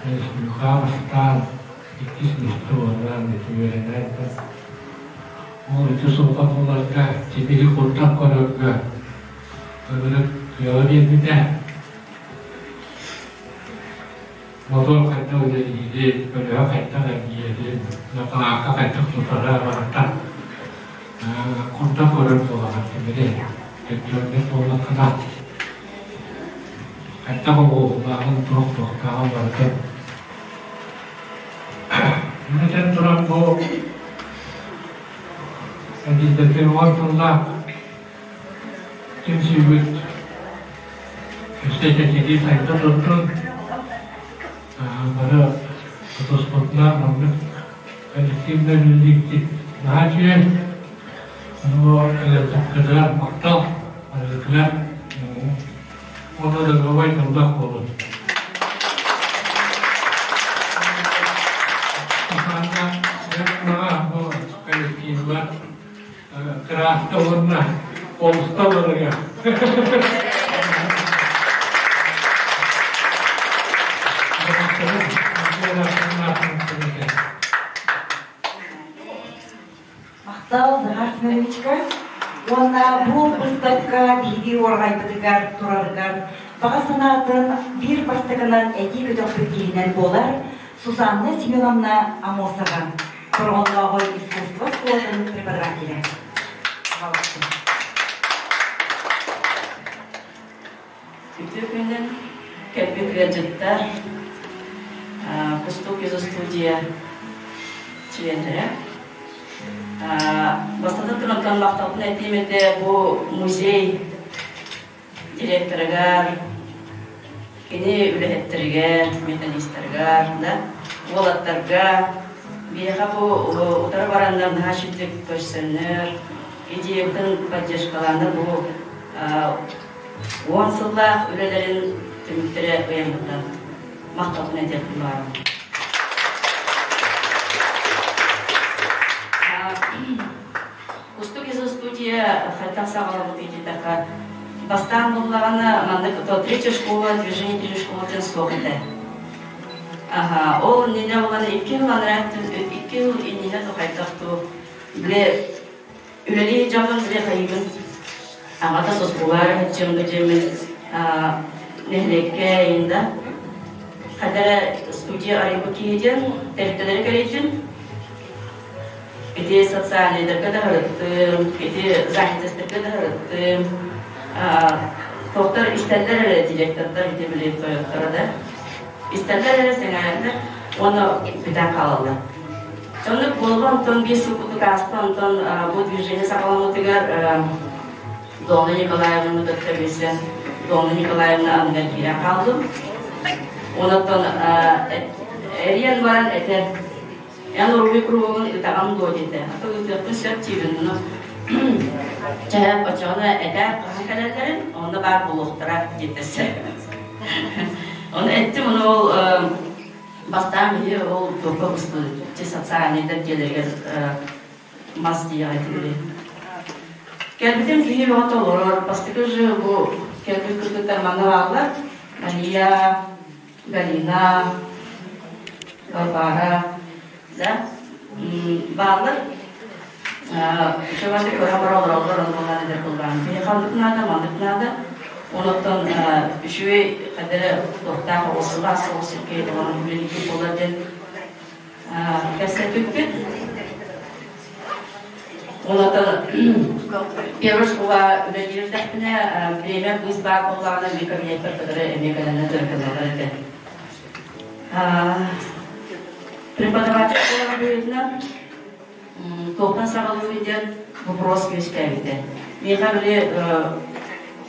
Республикаҕа бастаан иккис миэстэ буоллаан ити үөрэнээт ол ити суолга буларга тимири курдат көрөргө ынырык кыаҕы биэрбитэ. Мотуор хайдах үлэлиирин, көлөһө хайдах эргийэрин, накалаакка хайдах тутара барыта курдат көрөр буолаҕын тимири. Өйдүөрбэт буоллаххына хайдах оҕуһулааҕын, туох туохтааҕын барытын Этэн туран бу эдиитэтин уон сыллаах түмсүүбүт өссө чэчирии сайда турдун. Бары тутуспутунан маннык коллективно үлэлиирбит наһаа үчүгэй. Ону бу ылыахтаргытыгар махтал, барыгытыгар. Уонна доруобай тыллаах буолун. Бу коллективга кырааска уонна олуста барыга. Махтал Захар Семеновичка уонна бу быыстапка биһиги уораҕайбытыгар турарыгар баҕа санаатын биир бастакынан этии көтөхпүт киһинэн буолар Сусанна Семеновна Амосова, Хороҕоннооҕу искусство школатын преподавателэ. Үтүө күнүн кэлбит ыалдьыттар, Кустук изостудия чилиэннэрэ. Бастатан туран махталбын этиим этэ бу музей директорыгар, кини үлэһиттэригэр, методистарыгар, да, уолаттарга биһиэхэ бу утары бараннар наһаа үчүгдүк көрсөннөр, идеябытын поддержкалааннар бу 10 сыллаах үлэлэрин түмүктэрэ ыйаммыттар. Махталбын этиэхпин баҕарабын. Кустук изостудия хайдах саҕаламмыт диэтэххэ, бастаан буллаҕына маннык то третья школа, движение третьей школа диэн суох этэ. Аха, ол иннинэ булан 2 жыл анараа 2 жыл иннинэ хайдах ту бile Үлэлии дьоммун бile хайыыбын. Аҕата сосулар дьиэммин нэһилиэккэ инда. Хадара студия арыйбыт киһи диэн тэрилтэлэри кэрийдим. Ити социальныйдарга да һырыттым, ити занятостарга да һырыттым. Тохтор истэллэр эрэ директордар ити били тойотторо да. Истэллэр эрэ сэҥээрэллэр уонна бүтэн хаалаллар. Оннук буолла, онтон 5 сыл курдук ааста, онтон бу движение саҕаламмытыгар Донна Николаевнаны кытта билсэн, Донна Николаевна анныгар киирэн хааллым. Онтон эрийэн баран этэр, эн уруһуй кругун ытаҕын дуо диэтэ. Ата ыытыахпын сөп диибин, ону чэ, оччоҕуна этээр хаһан кэлэллэрин, онно баар буолуохтара диэтэсэ. Ону эттим, ону ол Бастаан биһи ол туохха быстыбыт социальныйдар дьиэлэригэр мас дьиэҕэ этибит. Кэлбитим киһи бөҕөтө олорор. Бастакы же бу кэлбит кыргыттар манна бааллар. Мария, Галина, Варвара, да, бааллар. Үчүгэйдик көрө бара олороллор, оннугар эдэр кылгаан. Киһи ханнык наада, маннык наада. Онуттан үчүгэй хадара туохтаах оҕусулаах соҕус сиргэ олорон үлэлиир буолар диэн кэпсэппиппит. Онуттан первый школа үлэлиирдэхпинэ время быыс баар буоллаҕына эмиэ кабинеттар кытары эмиэ кэлэннэр дьарыктаналлар этэ. Преподаватель буолар быһыытынан Туохтан саҕалыыбын диэн вопрос үөскээбитэ. Миэхэ били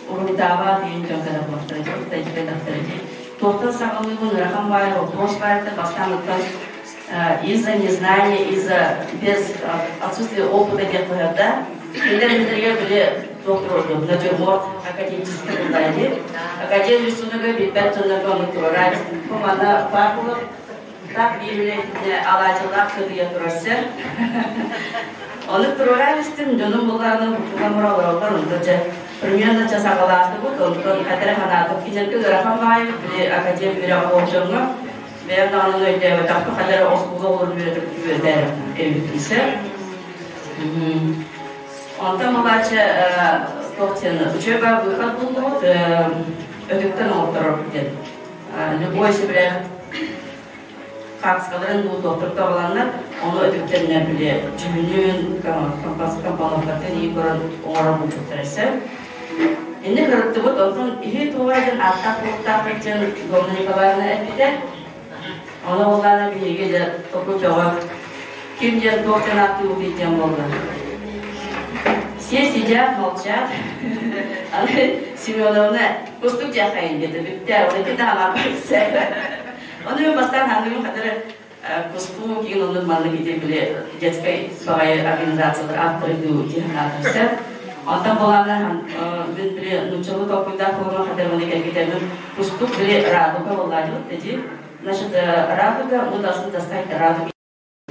уруйдаабаат диэн дьон кэлэ буолтара дии, тахтара дии. Туохтан саҕалыыбын ыарахан баайы вопрос баайыта бастаан из-за незнания, из-за без отсутствия опыта диэх быһарда. Кинилэр иннилэригэр били туох турордум, натюрморт академический буллара дии. Академия рисунога билбэт дьоннорго ону туруораат. Бу манна баар буолар Так биир алаадьылаах кытыйа турар сир. Ону туруоран истим, дьонум булларына буккуга олороллор, онто дьэ примерно ча саҕалаатыбыт, онтон хатара ханаатып кинилэргэ ыарахан баайы, били академ үөрэҕэ буол дьоҥҥо бэйэм даҕаны өйдөөбөтөхпүн хатара оскуола олорун үөрэтэ үөрэтэр эбиппин сэр. Онтон булааччы туох диэн учеба выход буллубут, өтүктэн оҥотторор диэн. Любой сөбүлээх хаацкаларын дуу туохтар ону өтүктэннэр били дьүһүнүн компоновкатын ии көрөн оҥорор буолбуттар эсэ. Инни кырыттыбыт, онтон иһи туора диэн ааттаах буолуктаахпыт диэн Домна Николаевна эппитэ. Ону оллаана биһиги дьэ току бөҕө ким диэн туох диэн ааттыыбыт диэн буолла. Все сидят, молчат. Аны Семеновна кустук дьахайын диэтэ бүттэ, ол ити даҕалаах Оны мен бастаан ханныгым хатыры кустуу киин оннук маннык ити били детской баҕайы организациялар аттары дуу диэн Онтон булаана мен били нуччалыы толкуйдаах буолума хатыры маны кэлгитэммин кустук били радуга боллаадыбыт дии. Значит, радуга, мы должны достать радуги.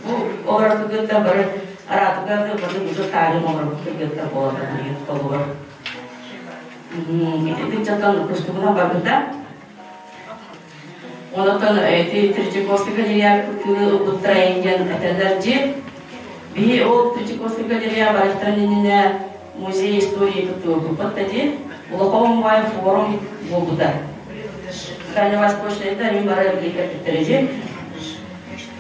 Бу олорор кыргыттар бары радуганы бары уже таайым олорбут кыргыттар буолаллар билигин толугар. Ити дьонтон кустугунан барбыта. Онотон эти Третьяковский галерея кыттыыны ылбыттара диэн этэллэр дии. Биһи ол Третьяковскай галерея барыахтарын иннинэ музей истории тутуурбуппут да дии. Улахан баай форум буолбута. Дальневосточныйда мин бары били кэлбиттэрэ дии.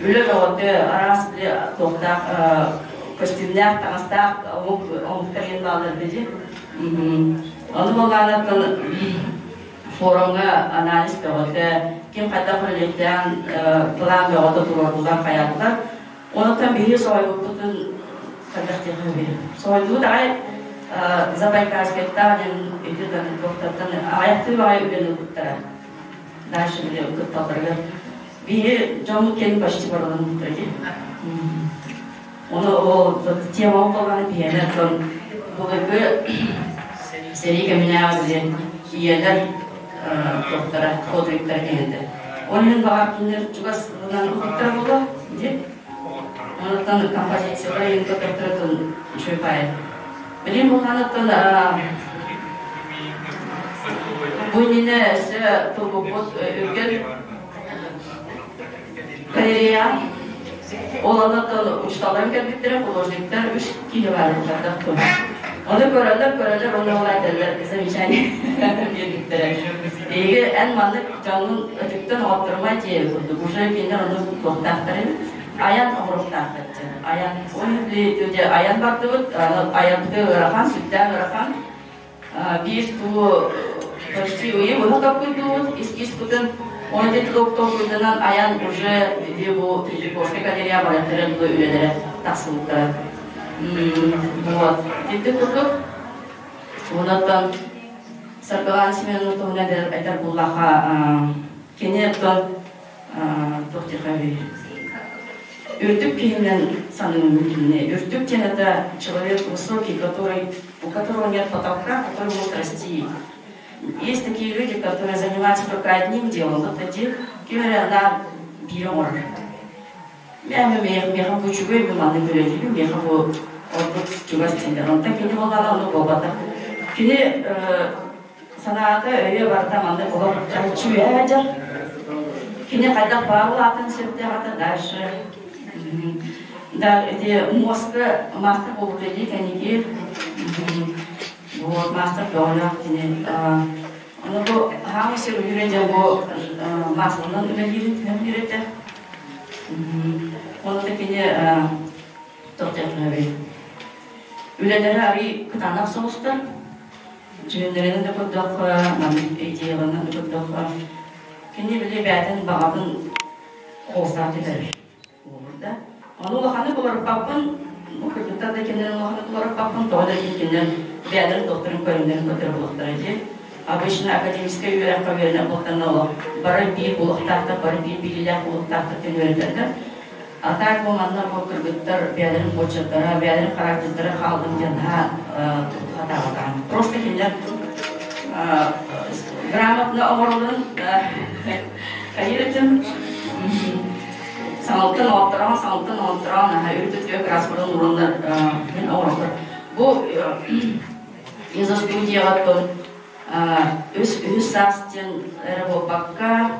Үлэ бөҕөтө, араас били туохтаах костюмнаах, таҥастаах омук омуктар иһин бааллар да дии. Ону буоллаҕына форумҥа анализ бөҕөтө, ким хайдах үлэлиэхтээн план бөҕөтө туруордулар, хайаатылар. Онтон биһиги соһуйбуппутун хайдах диэххэ Соһуйдубут аҕай Забайкальскайтан диэн ити туохтартан аҕыйахтыы баҕайы үлэни ылбыттара. Дальше били кытталларыгар. Биһи дьоммут кэлин почти барыланмыттара дии. Ону ол тема буоллаҕына биһиэнэ оттон былыргы сэрии кэминээҕи били ийэлэр туохтара подвигтара кэҥэтэ. Ол иһин баҕар кинилэр чугас ылынан ылбыттара буолуо дии. Онуттан композициялара иһин көтөхтөрө үчүгэй баайы. Билим булханыттан бу иннинэ өссө турбуппут үргэл Корея ол оннуттан учууталларым кэлбиттэрэ, художниктар үс киһи баар эбит Ону көрөллөр, көрөллөр, уонна ол айталлар замечание биэрбиттэрэ. Эйиги эн маннык дьоҥҥун өтүктэн оҕотторума дьиэ курдук уже кинилэр ону туохтаахтар эбит. Айан оҥоруохтаахтар дьэ. Айан. Ол иһин айан бардыбыт, айанты ыарахан, сүрдээх ыарахан. Биир туу почти ыйы быһа толкуйдуубут эскизпытын Оны ити толкуйданан айан уже ити бу Третьяковскай галерея барыттарын бу үлэлэрэ тахсыбыттара. Вот. Ити курдук онон Саргылаана Семеновна туһунан этэр буллаха кини оттон туох диэхэ Үрдүк киһинэн саныыбын кинини. Үрдүк диэн это человек высокий, который, у которого нет потолка, который может расти. Есть такие люди, которые занимаются только одним делом. Вот эти ким эрэ на биир оҥорор. Миэхэ миэхэ бу үчүгэй мин маннык үлэлиибин, миэхэ бу ордук чугас дииллэр. Онтон кини буоллаҕына ону буолбатах. Кини санаата, өйө барыта маннык олох чахчы үөһэ сылдьар. Кини хайдах баар улаатан сөптөөх дальше да эти мозга мастер буолбут кэнники вот мастер бөҕөлөөх кини ону бу хаамы сир үүрэн дьэ бу масланан үлэлиирин түһэн этэ Оны кини тохтотунабый үлэлэрэ арый кытаанах соҕустар Дьүһүннэринэн да көрдөххө, маннык идеяларынан да көрдөххө, кини били бэйэтин баҕатын холустаах түһэрэр буолур да. Ону улаханнык уларыппаппын, бу кыргыттар да кинилэр улаханнык уларыппаппын, тоҕо да кинилэр бэйэлэрин докторын көрүҥнэрин көтөр буолуохтара дии. Обычно академическай үөрэххэ үөрэнэр буолтанна олох бары биир буолуохтаахтар, бары биир билиилээх буолуохтаахтар диэн үөрэтэллэр. А так бу манна бу кыргыттар бэйэлэрин почерктара, бэйэлэрин характердара хааллын диэн наһаа хатаабатаҕым. Просто кинилэр грамотно оҥороллорун хайыырытын саҥалтан оҕотторон, саҥалтан оҕотторон наһаа үрдүк краскаларын уураллар мин оҥороллор. Бу изо-студияҕа үс үһүс саас диэн эрэ буолбакка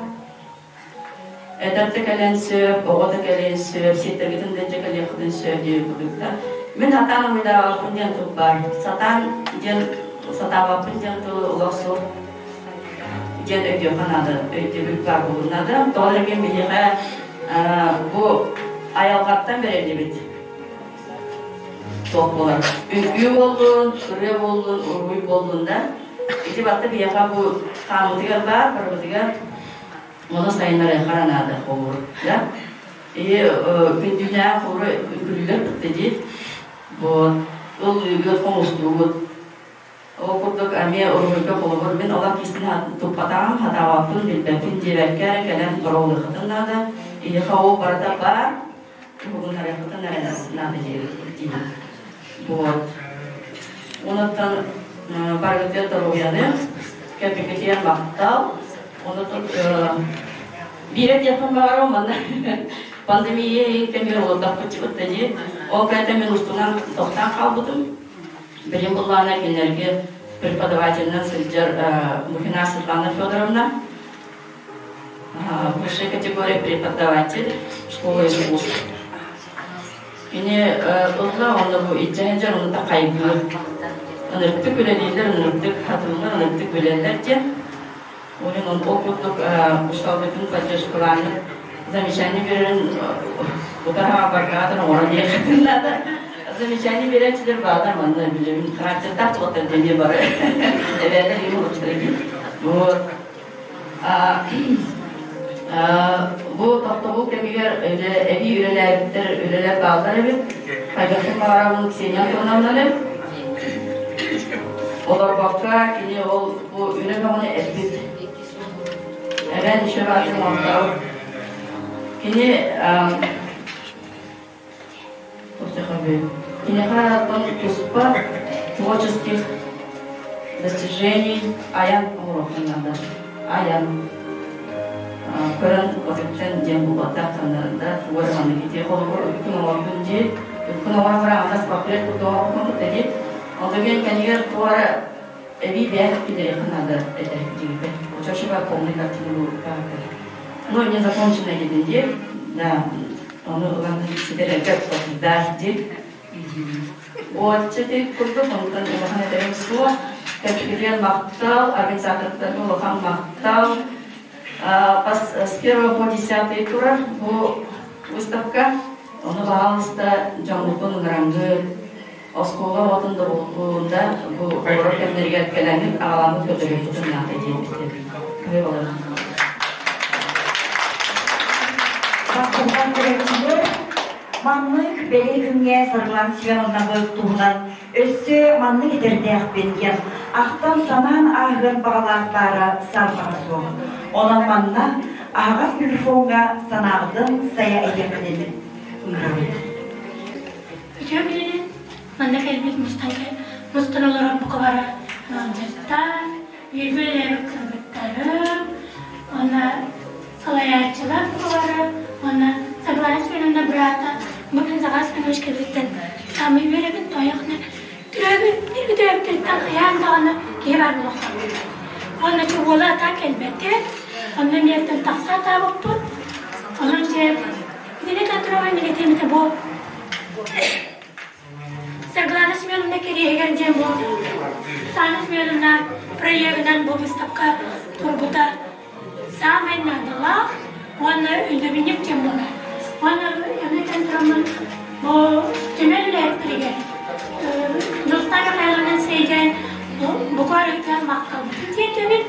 Эдэр да кэлэн сөп, оҕо да кэлиэн сөп, сиэттэргитин да илдьэ кэлиэххитин сөп диэбит курдуктар. Мин сатаан уруйдаабаппын диэн тыл баар. Сатаан диэн сатаабаппын диэн тыл олох суох диэн өйдүөххэ наада, өйдөбүл баар буолуон наада. Тоҕо эрэ мин биһиэхэ бу айылҕаттан бэриллибит туох буолар. Үҥкүү буоллун, ырыа буоллун, уруһуй буоллун да. Ити барыта биһиэхэ бу хааммытыгар баар, барыбытыгар Ону сайыннарыахха наада холур да. И күндүнээх холур үҥкүлүлэр кытта дии. Вот. Ыллыыгыт, хомустуугут. Ол курдук эмиэ уруһуйга холобур мин олох кистин туппатаҕым, хатаабаппын, билбэппин диэбэккэ эрэ кэлэн боруолуоххутун наада. Иһиэхэ ол барыта баар, уһугуннарыаххытын эрэ наада диибин. Вот. Онуттан барыгытыгар доруобуйаны, кэлбиккитигэр махтал. Онуттан биирэ диэхпин баҕарабын манна пандемия иһин кэмигэр олордохпут да дии. Ол кэнниттэн мин устунан тохтоон хаалбытым. Билим буллаана кинилэргэ преподавателинэн сылдьар Мухина Светлана Федоровна, высшая категория преподаватель школы искусств. Кини ылла онно бу илдьэ сылдьар ону да хайгыыр. Ынырыктык үлэлииллэр, ынырыктык хатыллар, ынырыктык билэллэр диэн. Онон ол курдук учууталбытын поддержкалааны замечание биэрэрин утараҕа баргаатан оҥорон диэххитин наада. Замечание биэрээччилэр бааллар манна билэбин характердаах туоттар диэни бары эбээлэр им олочтар Вот. Бу тохтобул кэмигэр эбии үлэлээбиттэр үлэлэр бааллар эбит. Хайдахтын баҕарабын Ксения Антоновнаны. Олорбокко кини ол бу үлэ бөҕөнү эппит. Эбэн еще баатын оҥортору. Кини Киниэхэ туспа творческих достижений айан оҥоруоххун наада. Айан. Көрөн отуттан диэн булбаттах ханнарында тугу эрэ маннык ити холобур үпкүн оҥордун дии үпкүн оҥорон баран анас портрет курдук оҥорбуккун дии онтон кэннигэр туох эрэ эбии бэйэҥ киллэриэххин наада этэ диэбиппэр оччочуга полный картина буолуохтаах ну незаконченная диэтин дии да ону ылан ситэрэргэ толкуйдаах дии вот ити курдук онтон улахан этэрим суох кэлбитигэр махтал организатордарга улахан махтал с первого по десятый турар бу выставка ону баҕалыста дьоҥҥутун ыҥырангыт оскуола оҕотун да бу олорор кэмнэригэр кэлэҥҥит аҕаламмыт көрдөрүөхпүтүн наада диэбитэ. Бастакынан көрөөччүлэр маннык бэлиэ күҥҥэ Саргылан Семеновнабыт туһунан өссө маннык этэрдээхпин диэн ахтан-санаан ааһыан баҕалаах баара саарбаҕа суох. Онон манна аһаҕас микрофоҥҥа санааҕытын сайа этиэххитин ыҥырабыт. Үтүө күнүнэн манна кэлбит мустан мустан олорор бука бары ыалдьыттар, бииргэ үлэлээбит кыргыттарым, уонна салайааччылар бука бары, уонна Саргылана Семеновна быраата бу күн Захар Семенович кэлбиттэн саамай үөрэбин, тоойохно төрөөбүт бииргэ төрөөбүттэриттэн хайаан даҕаны киһи баар буолуохтаах. Уонна уола атаа кэлбэтэ, онно эмиэттэн тахса атаабыппыт. Онон дьэ итини контроль негативмите бу Саргылана Семеновна кэриэһигэр диэн бу Саргылана Семеновна проегынан бу выставка турбута саамай наадалаах уонна өйдөбүнньүк диэн буолар. Уонна аны этэн тураммын бу түмэл үлэһиттэригэр Дьулустаан Михайловна сирэйдээн бука өрүтэ махталбытын тиэрдэбит.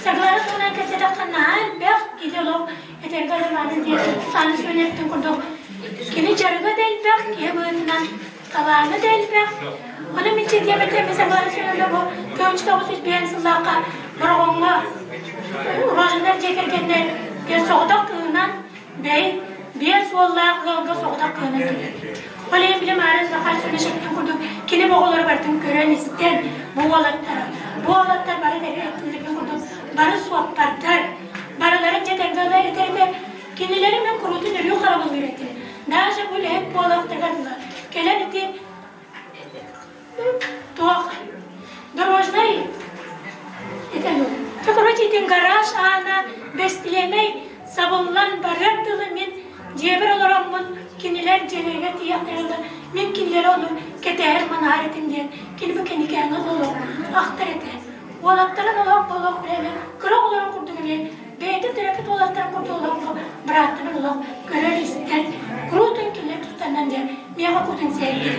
Саргылана туһунан кэпсэтэххэ наһаа элбэх киһи олох этэргэ дылы диэн сааны сүөнэттэн курдук кини дьарыга да элбэх, киһи быһыытынан талаана да элбэх. Ону мин диэбэтэ эмиэ Саргылана Семеновна бу 1905 сыллаахха Бороҕоҥҥо Рожиннар дьиэ кэргэннэр соҕотох кыыһынан Бэй, биэс уоллаах ыалга соҕотох кыанар кэлэр. Ол иһин били Маарын Захар Сүлүшэттин курдук кини оҕолору барытын көрөн-истэн бу уолаттара, бу уолаттар бары эттилэрин курдук бары суоппардар, барыларын дьэ тэҥҥэ этэргэ кинилэри мен куруутун өрүү харабыллыыр этим. Даже бу үлэһит буолуохтарыгар дылы кэлэн ити туох дорожнай это короче итин гараж аана бэстилиэнэй сабыллан барыар дылы мин дьиэбэр олороммун кинилэр дьиэлэригэр тиийэхтэрин мин кинилэри ону кэтэһэр манаһар этим диэн кини бу кэникээҥҥэ олох ахтар этэ уолаттарын олох олох бэйэ кыра оҕолорун курдук эмиэ бэйэтин төрөппүт уолаттарын курдук олох бырааттарын олох көрөр-истэр куруутун кинилэр тустарынан дьэ миэхэ куутун сэһэргиир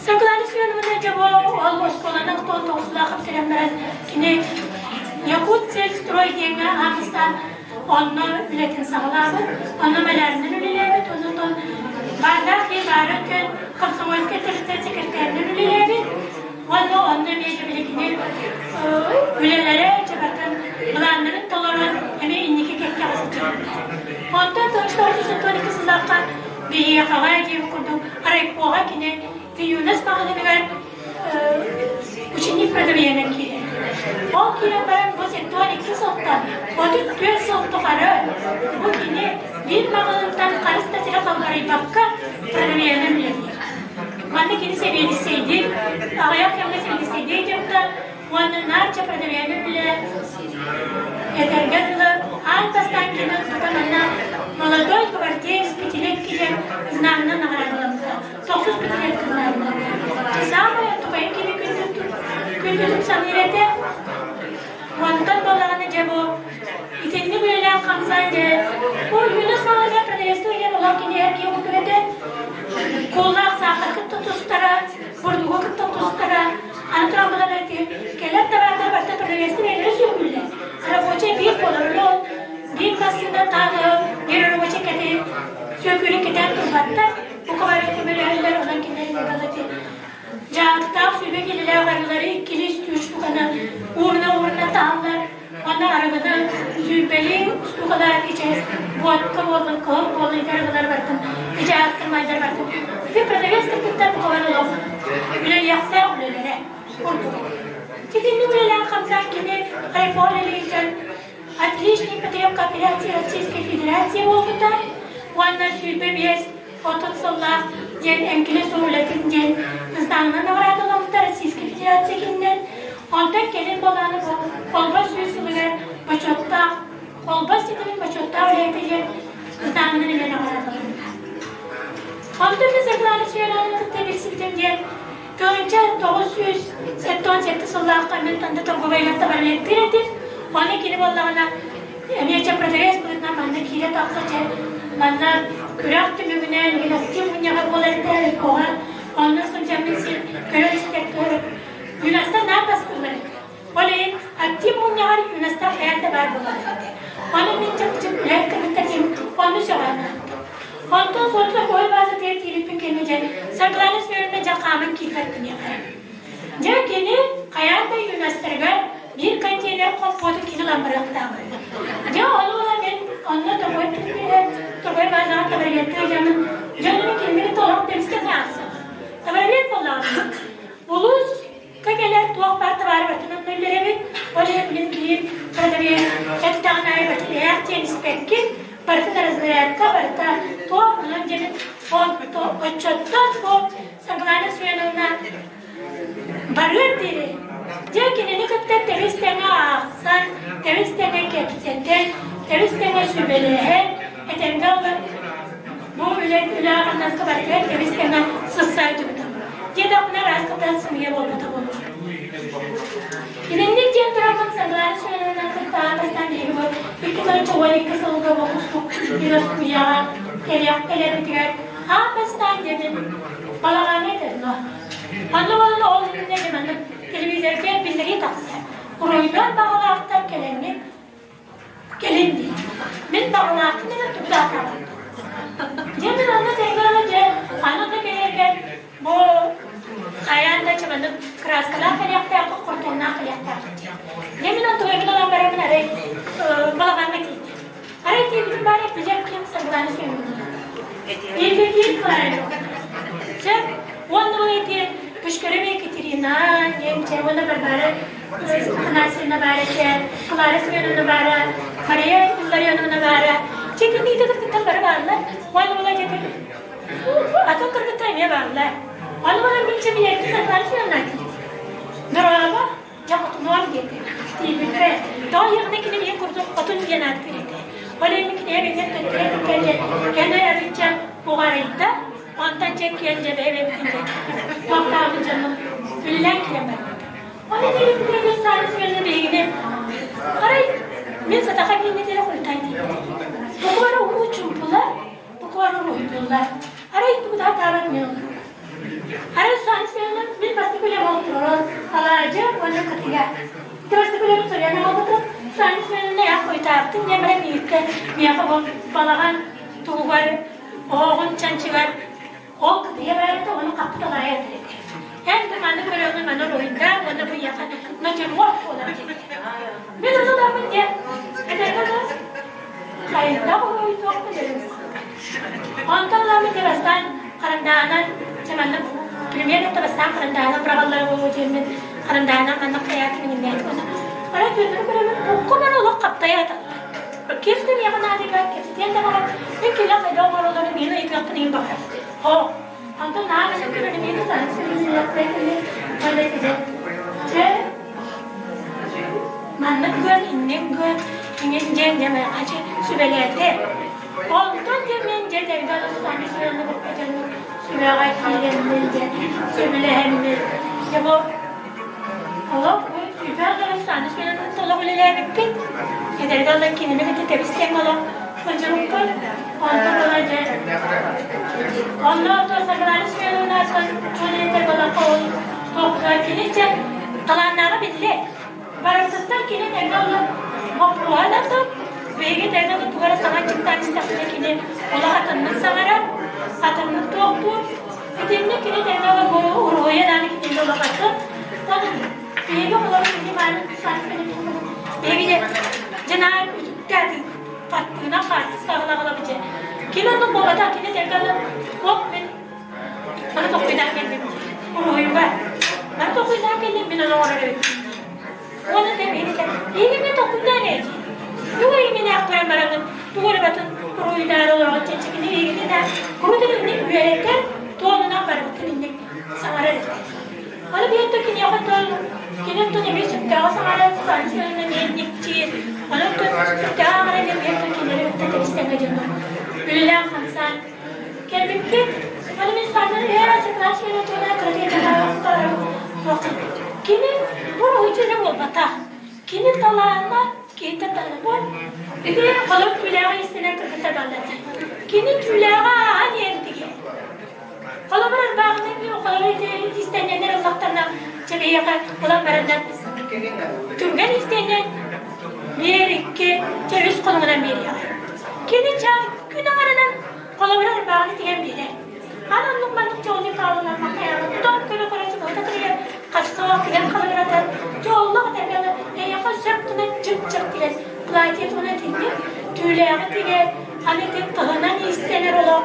Саргылана Семеновна дьэ бу ол оскуоланы тоон тоҕусулаах бүтэрэн баран кини Якутсельстрой диэҥҥэ аамыстаан онно үлэтин саҕалаабыт, онно мэлээринэн үлэлээбит, оннотон баардаах киһи баара өттүн комсомольскай тэрилтэ секретарынан үлэлээбит, уонна онно эмиэ дьэ били кини үлэлэрэ дьэ былааннарын толорон эмиэ инники кэккэҕэ сылдьыбыттар. Онтон 1992 сыллаахха биһиэхэҕэ диэн курдук райпоҕа кини юность маҕаһыыныгар ученик продавеянан киирэр. Ол киирэн баран бу 72 сылтан 34 сыл тухары бу кини биир маҕаһыынтан харыс да сири халларыйбакка продавеянан үлэлиир. Манна кини сэбиэдиссэйдиир, аҕыйах кэмҥэ сэбиэдиссэйдии дьарыктар. Уонна наар продавеһы үлэ этэргэ дылы аан бастаан кини ылбыта манна молодой гвардеец пятилетки диэн знамынан наҕараадаламмыта. Тохсус пятилетка знамынан. Самое тупайын кини күндүтүк саныыр этэ. Онтон буоллаҕына дьэ бу итинник үлэлээх хамсаан дьэ бу Юнус Малага продавецтыы диэн олох кини эр киһи курдук этэ. Кууллаах саахар кытта тустара, бурдугу кытта тустара, аны туран булан эти кэлэр табаардары барыта продавецтыы бэйэлэрэ сүөкүүллэр. Рабочай биир буолар ол биир массыына тааҕы биир рабочай кэти сүөкүүрүн кэтээн турбаттар. Бука бары көмөлөһөллөр, онон кинилэр эти Дьааттаах сүбэ килэлээх арыылары иккилии үстүү ууруна-ууруна таһаллар уонна арыгыны сүүрбэлии устуукалаах ичэ буотка буоллун, кыһыл буоллун ити арыгылар бартын, ичээхтэр майдар бартын. Ити продавец кыргыттар букабар олох үлэлиэхтээх үлэлэрэ курдук этэ. Ситинник үлэлээн хамсаан кини айфон илиитин отличник потребкооперации Российской Федерации буолбута уонна 25 30 сыллаах диэн эҥкилэ суох үлэтин диэн знагынан наҕараадаламмыта Российскай Федерация киининэн. Онтон кэлин балааны бу Холбос сүүс сылыгар бочуоттаах Холбос ситимин бочуоттаах үлэһитэ диэн знагынан эмиэ наҕараадаламмыта. Онтон мин Саргылаана Семеновнаны кытта билсибитим диэн 1977 сыллаахха мин Танда торговайгар табарыаттыыр этим. Ону кини буоллаҕына эмиэ чэ продавец быһыытынан манна киирэ тахса чэ манна күрэх түмүгүнэн генактив мунньаҕа буолар этэ өлкөҕө онно сылдьаммын син көрөр истэр юностар наар бастыыллар этэ. Ол иһин актив мунньаҕар юностар хайаан да баар буолаллар этэ. Ону мин чахчы үлэһит кыргыттар диэн онну сөҕөн ааттым. Онтон суотла кой баазатыгар киирбиппин кэннэ дьэ Саргылаана Семеновна дьэ хааман киирбэт киниэхэ. Дьэ кини хайаан да юностарыгар биир контейнер компоту кини ылан барыахтаах. Дьэ ону ыла мин онно торгой торгой баазаҕа табарыгаттыы дьонун дьонун кинини толору темскэ аахсар. Табарыгат буоллаҕына улуус кэлэр туох баар табаары барытын үллэрэбит. Ол иһин мин биир продавец эттэҕин аайы барытын диэн испэккин, барытын разрядка, барыта туох онон диэн отчоттон бу Саргылана Семеновна барыар диэри дьэ кинини кытта тэбис тэҥэ аахсан, тэбис тэҥэ кэпсэтэн, тэбис тэҥэ сүбэлэһэн, этэргэ ылы бу үлэ үлэ-хамнаска барытыгар тэбис тэҥэ сыссаайдыбытым. Диэтэхпинэ ырааскатан сымыйа буолбата буолуо. Итинник диэн тураммын Саргылаана Семеновнаны кытта аан бастаан биһиги бу 2012 сылга бу кустук Юноскуйаҕа кэлиэх кэлэрбитигэр аан бастаан диэтим балаҕаҥҥа этэрно. Онно буолан ол иннинэ дьэ маннык телевизорга биллэрии тахсар. Уруйдуон баҕалаахтар кэлэҥҥит кэлин дии. Мин баҕалаахпын эрэ тугу да атаабаппын. Дьэ мин онно тэҥҥэ дьэ аны да кэлэргэр бу хайаан да чыманнык краскалаах кэлиэхтээххит, хортуоннаах кэлиэхтээххит диэн. Дьэ мин онтугайбын ылан бараммын арай балаҕаҥҥа тиийдим. Арай тиийбитим баара билэр ким Саргылаана Семеновна. Екатерина Клаева. Чэ, уонна ол эти Пушкарев Екатерина, диэн чэ, уонна Варвара Афанасьевна баара чэ, Клара Семеновна баара, Мария Илларионовна баара. Чэ, итинник кыргыттар бары бааллар. Уонна ол эти атын кыргыттар эмиэ бааллар. Аны баран мин чэ билэрбин Саргылаана Семеновна Дорообо, дьэ хотунуом диэтэ. Тиийбиппэр, тоҕо иһэҕинэ кини миигин курдук хотун диэн ааттыыр этэ. Ол иһин кинигэ бэйэтин төттөрү кэллэ, кэлэ арыычча уҕарыйда, онтон чэ киэн дьэ бэйэбитин дьэ туохтаабыт дьонум үллэн киирэн барбыт. Ол этиибитин үс саас кэннэ биһигини арай мин сатаха кииннэтэрэ хойутаан тиийбитим. Буку бары уу чуумпулар, буку бары уруһуйдууллар. Арай тугу да таабат мен олорор. Арай станциянан мин бастакы үлэм ол турар алаадьы уонна кытыйа. Ити бастакы үлэм суруйан аҕалбытым. Станциянан ах хойутаабытым диэн баран мииккэ миэхэ ол балаҕан тугугар оһоҕун чанчыгар ол кытыйа барарыта ону хаппыт алаайа этэр этэ. Эн да маны көрөҥҥүн маны уруһуйдаа уонна бу ийэхэ натюрморт буолар диэбитэ. Мин ону ыларбын диэн этэргэ дылы хайдах уруһуйдуохпун өрүм. Онтон ыламмыт бастаан харандааһынан чэ маннык пример это бастаан харандааһынан быраҕаллара буолуо диэммин харандааһынан маннык хайаатын иҥиннээтим уонна арай түөннөрү көрөбүн букку маны олох хаптайа аталлар. Ким да миэхэ наадыйбат кэпсэтиэн да баҕар мин кэлэ хайдах оҥороллорун миин ыйытыахпын иһин баҕар. Оо, онтон наһаа маннык көрөрүм миин саһын сирин кэлли уонна этэ чэ. Маннык гын, инник гын, иҥин диэн дьэ миэхэ сүбэлээтэ. Онтон дьэ мин дьэ тэргэ Саҥа Семеновна кытта дьоннор сүбэҕэ киирэммин дьэ сөбүлэһэммин дьэ бу олох бу сүбэ Саҥа Семеновна кытта олох үлэлээбиппит. Эдэргэ ыла кинини кытта тэбис-тэҥ олох сылдьыбыппыт. Онтон ыла дьэ онно Саргылана Семеновна дьон этэр буоллахха ол туохха кини дьэ талааннааҕа биллэр. Барыбытыттан кини тэҥэ олох боппуруоһа да суох, биһиги тэҥэ тугу эрэ саҥа чыктаан истэхпинэ кини олох атыннык саҥарар, атыннык туохтуур. Итинник кини тэҥэ олох бу уруһуйа даҕаны кинини олох атын. Онон биһиги олору кини мааны биһиги дьэ наар үтүктээти хаттыына хаартыска аҕала-аҕала дьэ. Кини оннук буолбатах, кини тэҥэ олох туох мин Маны толкуйдаан кэллим уруһуйугар. Маны толкуйдаан кэллим мин ону оҥорор эбиппин дии. Уонна да биһиги эйигин толкуйдаан ээ дии. Тугу эйигинээх көрөн бараҥын, тугу эрэ батын уруһуйдаары олороҕун чэпчэкини эйигини да курутун инник үөрэтэр, туонунан барыбытын инник саҥарар этэ. Аны биһиэттэ киниэхэ тон кини оттон эмиэ сүрдээҕи саҥарар, санчыынан эмиэ инникчиир. Аны оттон сүрдээҕи аҥара диэн биһиэттэ кинилэри кытта тэбистэҥҥэ дьонно үлэлээн-хамсаан Кэлбиппит, аны мин саатар ээ сакаас минутуна Кини бу уруһуйчу эрэ буолбатах. Кини талаана, киһитэ талабын. Ити холоп түүлээҕи истэнэн кыргыттар баллата. Кини түүлээҕи ааһан иһэрдиги. Холобур ырбааҕынан холобур ити истэнньэннэр ыллахтарына чэбиһиэхэ ылан бараннар түргэн истэнньэн биир икки чэ үс хонугунан биэриэҕэ. Кини чаа күн аҥарынан Холобура ырбааҕын тигэн биэрэр. Аны оннук маннык дьоллук хаалынан макайаҕын тутан көрө-көрө чугаһата кырыйан харсаах тигэн халыгыратар дьоллох этэргэ эйиэхэ сөп гына чып-чап тигэн платье туһунан тигдим түүлээҕи тигэр аны ити тыһынан иистэнэр олох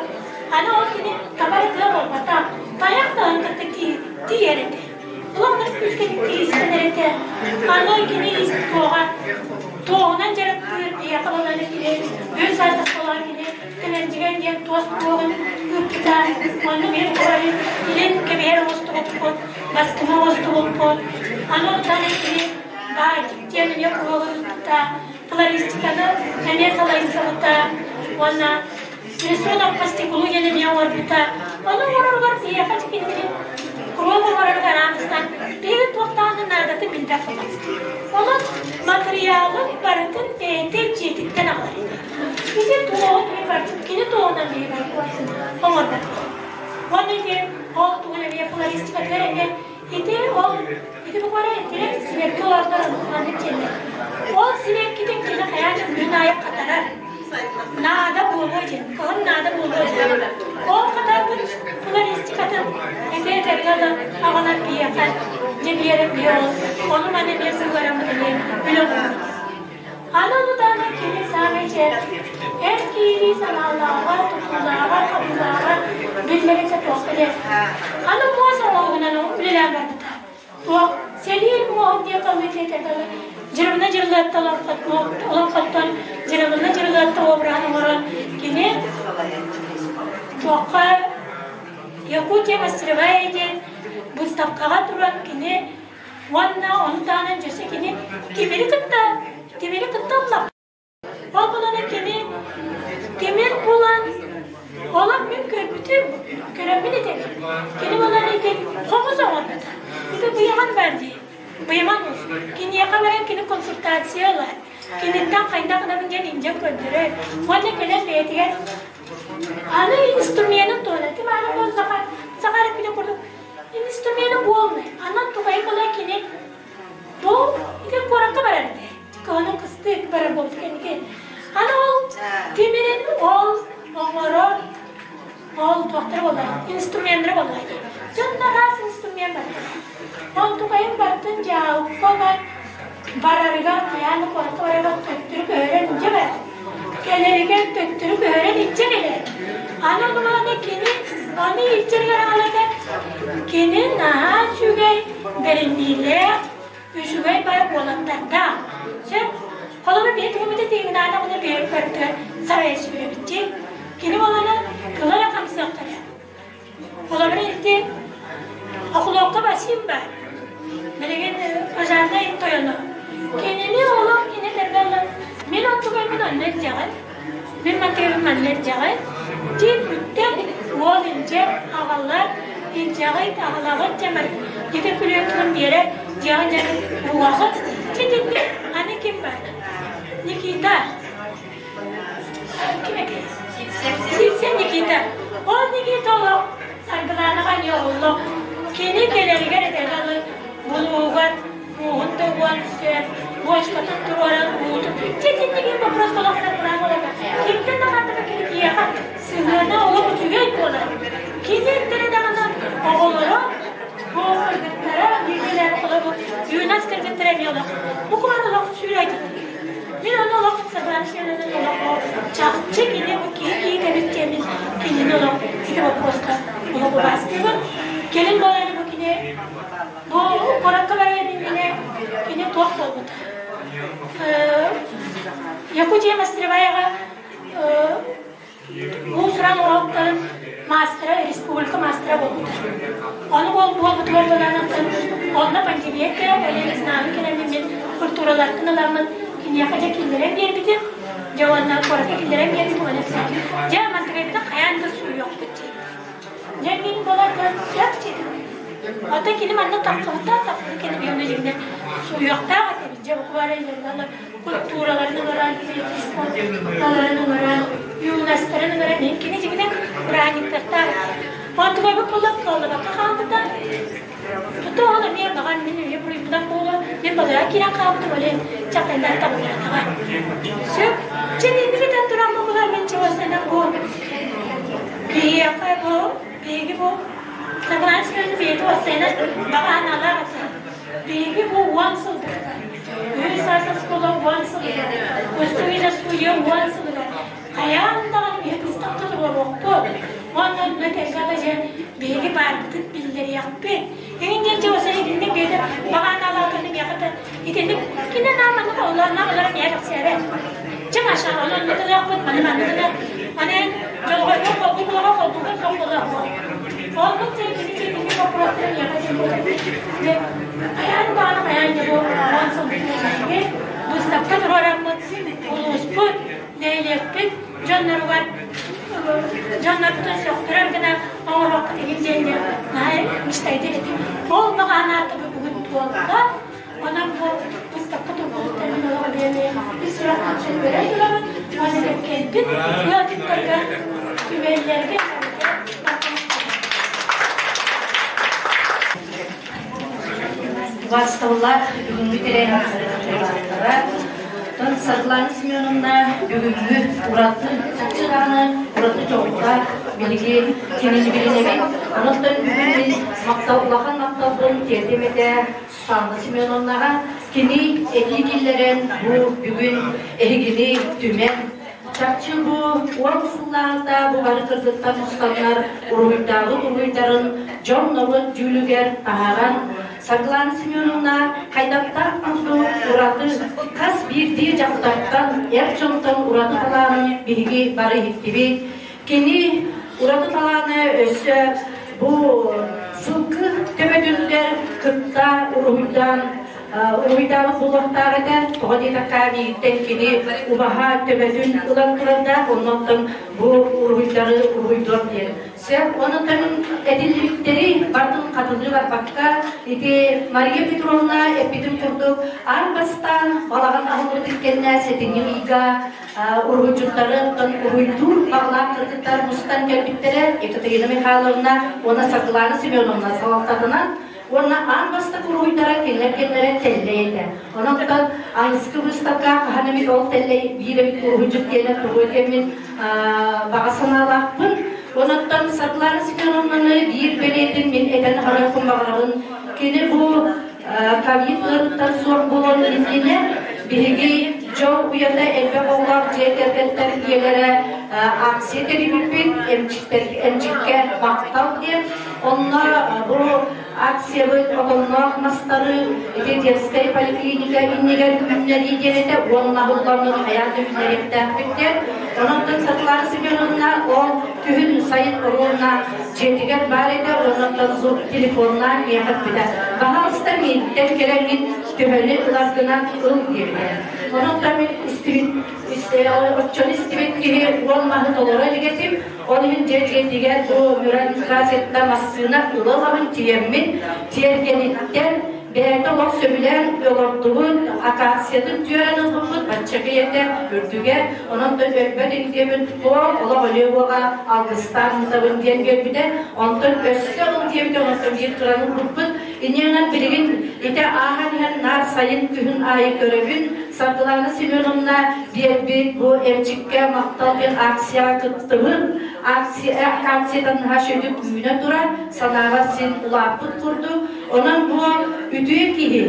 аны ол кини табар тыа буолбатах тайах тыһын кытта тиийэр этэ Улахан күүскэ иистэнэр этэ. Аны кини туоҕа туоҕунан дьарыктыыр биһиэхэ буолан кини үс саас оскуолаҕа кини Тэмэлдьигэн диэн туос туоҕун ыыппыта. Онно биир курары илин кэбиһэр оҥостубуппут, бастыҥа оҥостубуппут. Аны онтон кини баайтик диэн эмиэ куруолу ыыппыта. Флористиканы эмиэ салайсыбыта. Уонна рисунок по стеклу диэн эмиэ оҥорбута. Ону оҥороругар биһиэхэ кинини куруол оҥороругар аан биһиги туохтааҕын наадатын билбэт буолабыт. Онон матырыйаалын барытын бэйэтэ дьиэтиттэн аҕалар этэ. Ити туоҕун эмиэ барытын кини туоҕунан биһиги барытын оҥорботох. Уонна ити ол тугун эмиэ флористикатыгар эмиэ ити ол ити бу бары этилэр сибэкки олордор маннык диэннэр. Ол сибэккитин кини хайаан да күн аайы хатарар. Наада буолуо диэн, кыһын наада буолуо диэн. Ол хатарбыт флористикатын эмиэ этэргэ аҕалан биһиэхэ дьэ биэрэн биһи ол ону маны эмиэ сыһыараммыт эмиэ үлэ оҥоробут. Аны ону даҕаны кини саамай дьэ эр киирии санаалааҕа, тутуулааҕа, хабыылааҕа биллэрин туохха диэн. Аны муос оҥоһугунан үлэлээн барбыта. Туох сэлиир муоһун диэн талыы тиэтэрдалы дьырыбына дьырылыатта олоҥхоттон дьырыбына дьырылыатта обраһын оҥорон кини туохха Якутия мастеровая диэн выставкаҕа туран кини уонна ону таһынан дьөсө кини тимири кытта тимири кытта ылла Ол булана кини тимир булан олох мин көрбүтүм, көрөммүн этэбин. Кини булан ити хомус оҥорбута. Ити быйаҕан бар дии. Быйаман уус. Киниэхэ баран кини консультация ылар. Киниттэн хайдах гынабын диэн илдьэн көрдөрөр. Уонна кэлэн бэйэтигэр аны инструменын туһана. Тим аны буоллаха Захар эппитин курдук инструмена полный. Анан тугай була кини Бу ити куоракка барар этэ. Кыһынын кыстык барар буолбут кэнники. Аны ол тимирин ол оҥорор ол туохтара буолла инструменнара буолла дьон араас инструмент бар. Онтукайын барытын дьаалка ылан барарыгар хайаан да куоракка барарыгар төттөрү көһөрөн илдьэ барар. Кэлэригэр төттөрү көһөрөн илдьэ кэлэр. Аны онугана кини аны илдьэригэр аҕалата кини наһаа үчүгэй бэриниилээх үчүгэй бары уолаттардаах. Сөп холобур биһи тугуммуту тииҥнаатаҕына биһиги көрдө сарайа сүүрэбит Кини буолана тыла эрэ хамсыахтара. Холобур ити Охлуокка Васим бар. Билигин пожарнай тойоно. Кинини олох кини тэргэллэр мин онтугайбын онно илдьэҕин, мин мантыгайбын манна илдьэҕин диэн бүттэ уол илдьэр, аҕалар, илдьэҕит, аҕалаҕыт дьэ ити күлүөккүн биэрэр, дьиэҕин дьэ угаҕыт. Дьэ итинник аны ким бар? Никита. Ким этэй? Сипсен Никита. Ол Никита олох Саргылаанаҕа эмиэ оҕоллох. Кини кэлэригэр этэлэ булуугар мууһун да уон сөп, бочкатын туруоран уутун. Дьэ итинник вопрос олох Саргылаана олоҕо. Кимтэн да хантан кини киһиэхэ сыһыана олох үчүгэй буолар. Кини эттэрэ даҕаны оҕолоро бу кыргыттара бииргэлээх холобур юнас кыргыттара эмиэ олох бу кумар олох сүүрэ Мин ону олох Саргылаана Семеновна олох чахчы кини бу киһи киһи эбит диэммин кинини олох ити боппуруоска олох убаастыыбын. Кэлин буолаары бу кини бу куоракка барар иннинэ кини туох буолбута. Якутия Мастероваяҕа Уус-уран уруоктарын маастара, республика маастара буолбута. Ону буолбутугар буоланыттан онно пандемия кэлэн, Олег знагын кэлэммин мин культуралартан ыламмын киниэхэ дьэ киллэрэн биэрбитим. Дьэ уонна куоракка киллэрэн биэрбитим уонна дьэ мантыкайбытын хайаан да сууйуохпут диэн. Дьэ мин буоларга сөп диэтим. Оттон кини манна тахсыбыта, тахсыбыт кини биһиги дьиҥинэн сууйуохтаах этибит. Дьэ буквально культураларын ыҥыран, спорттарын ыҥыран, юностарын ыҥыран, кини дьиҥинэн бырааһынньыктардаах. Онтукайбыт буолла кыаллыбакка хаалбыта. Тута ол эмиэ баҕар мин үйэ буруйбунан буолуо, мин балыга киирэн хаалбытым, ол иһин чахтайдар табыллыбатаҕа. Сөп. Чэ, инник этэн туран буолар мин чугасынан бу биһиэхэ бу биһиги бу Саглан Семеновна бэйэтэ уопсайынан баҕа аналаах этэ. Биһиги бу 10 сылбытыгар, үһүс саас оскуола 10 сылыгар, Кустугина студия 10 сылыгар хайаан даҕаны биһи быыстапка туруоруохпут. Уонна онно тэҥҥэ дьэ биһиги баарбытын биллэриэхпит. Эҥин диэн дьэ осай итинник бэйэтэ баҕа аналаах миэхэ итинник кине нааманы олорно олорон миэхэ кэпсээбэт. Чэ Маша, онон гыныахпыт, маны манны гыныах. Аны дьолҕойго холбуу буолаҕа холбууга суох буолуох. Оннук дьэ кини дьиэтиҥҥи боппуруостары миэхэ дьэ дьэ хайаан даҕаны хайаан дьэ бу 10 сыл биһиги быыстапка туруораммыт улууспут, нэһилиэкпит дьонноругар дьоннорбутун сөхтөрөр гына оҥоруохпут иһин диэн наһаа мечтайдыр этим. Ол баҕа санаата бүгүн туолла. Онон бу быыстапка турбуттар мин олоҕу биэми ис сүрэхпиттэн үөрэн турабын. Уонна кэлбит ыалдьыттарга түмэллэргэ Убаастабыллаах бүгүҥҥү тэрээһин кыттыылаахтара, оттон Саргылана Семеновна бүгүҥҥү ураты чахчы даҕаны ураты дьоҕурдаах биһиги кинини билинэбит. Онон бүгүн мин махтал улахан махталбын тиэрдиэм этэ Сусанна Семеновнаҕа. Кини этии киллэрэн бу бүгүн эһигини түмэн Чахчы бу 10 сыллааҕыта бу бары кыргыттар мустаннар уруһуйдаабыт уруһуйдарын дьон-норуот дьүүлүгэр таһааран Саргылана Семеновна хайдахтаах курдук ураты хас биирдии дьахтартан, эр дьонтон ураты талаанын биһиги бары иһиттибит. Кини ураты талаана өссө бу сылгы төбөтүгэр кытта уруһуйдаан уруһуйдаабыт буолуохтаах этэ. Тоҕо диэтэххэ, миигиттэн кини убаһа төбөтүн ылан турардаах, оннуттан бу уруһуйдары уруһуйдуом диэн. Сөп, онуттан этиллибиттэри барытын хатылыы барбакка, ити Мария Петровна эппитин курдук, аан бастаан балаҕан аһыллыбытын кэннэ сэтинньи ыйга уруһуйдьуттары оттон уруһуйдуур баҕалаах кыргыттар мустан кэлбиттэрэ Екатерина Михайловна уонна Саргылана Семеновна салалтатынан уонна аан бастакы уруһуйдара кинилэр кэннэрэ тэллэй этэ. Онон аныгыскы быыстапка хаһан эмит ол тэллэй биир эмит уруһуйдьут диэнэ тугу этэммин баҕа санаалаахпын. Онон Саргылана Семеновнаны биир бэлиэтин мин этэн аһарыахпын баҕарабын. Кини бу ковид ыарыыттан суох буолуон иннинэ биһиги Дьол уйата элбэх оҕолоох дьиэ кэргэттэр ийэлэрэ акция тэрийбиппит, эмчиккэ махтал диэн. Онно бу акциябыт отонноох мастары ити детскай поликлиника иннигэр үүннэрии диэн этэ уонна булламмыт хайаан да үүннэриэхтээхпит диэн. Онон Светлана Семеновна ол күһүн сайын оруолна дьиэтигэр баар этэ, онон телефоннаан миэхэ эппитэ. Баһаалыста мииттэн кэлэҥҥин төһөнү ыларгынан ыл диэбитэ. Онон мин истибит оччону истибит киһи уон маһы толоро илик этим. Ол иһин дьиэ дьиэтигэр бу Мюра администрацияттан массыына ыла ылабын тиийэммин тиэргэниттэн бэйэтэ олох сөбүлээн олордубут, акациятын түөрэн ылбыппыт, баччакый этэ үрдүгэр. Онон өлбөт интиэбин туох олох өлүө буола алгыстаан ыытабын диэн биэрбитэ. Онтон өссө ыл диэбитэ, онтон биир туран ылбыппыт. Инньэ билигин ити ааһан иһэн наар сайын күһүн аайы көрөбүн. Саргылана Семеновна биэрбит бу эмчиккэ махтал диэн акцияҕа кыттыбыт. Акция акациятын наһаа шөтүк үүнэ турар, санааҕа син улааппыт курдук. Онон бу үтүө киһи,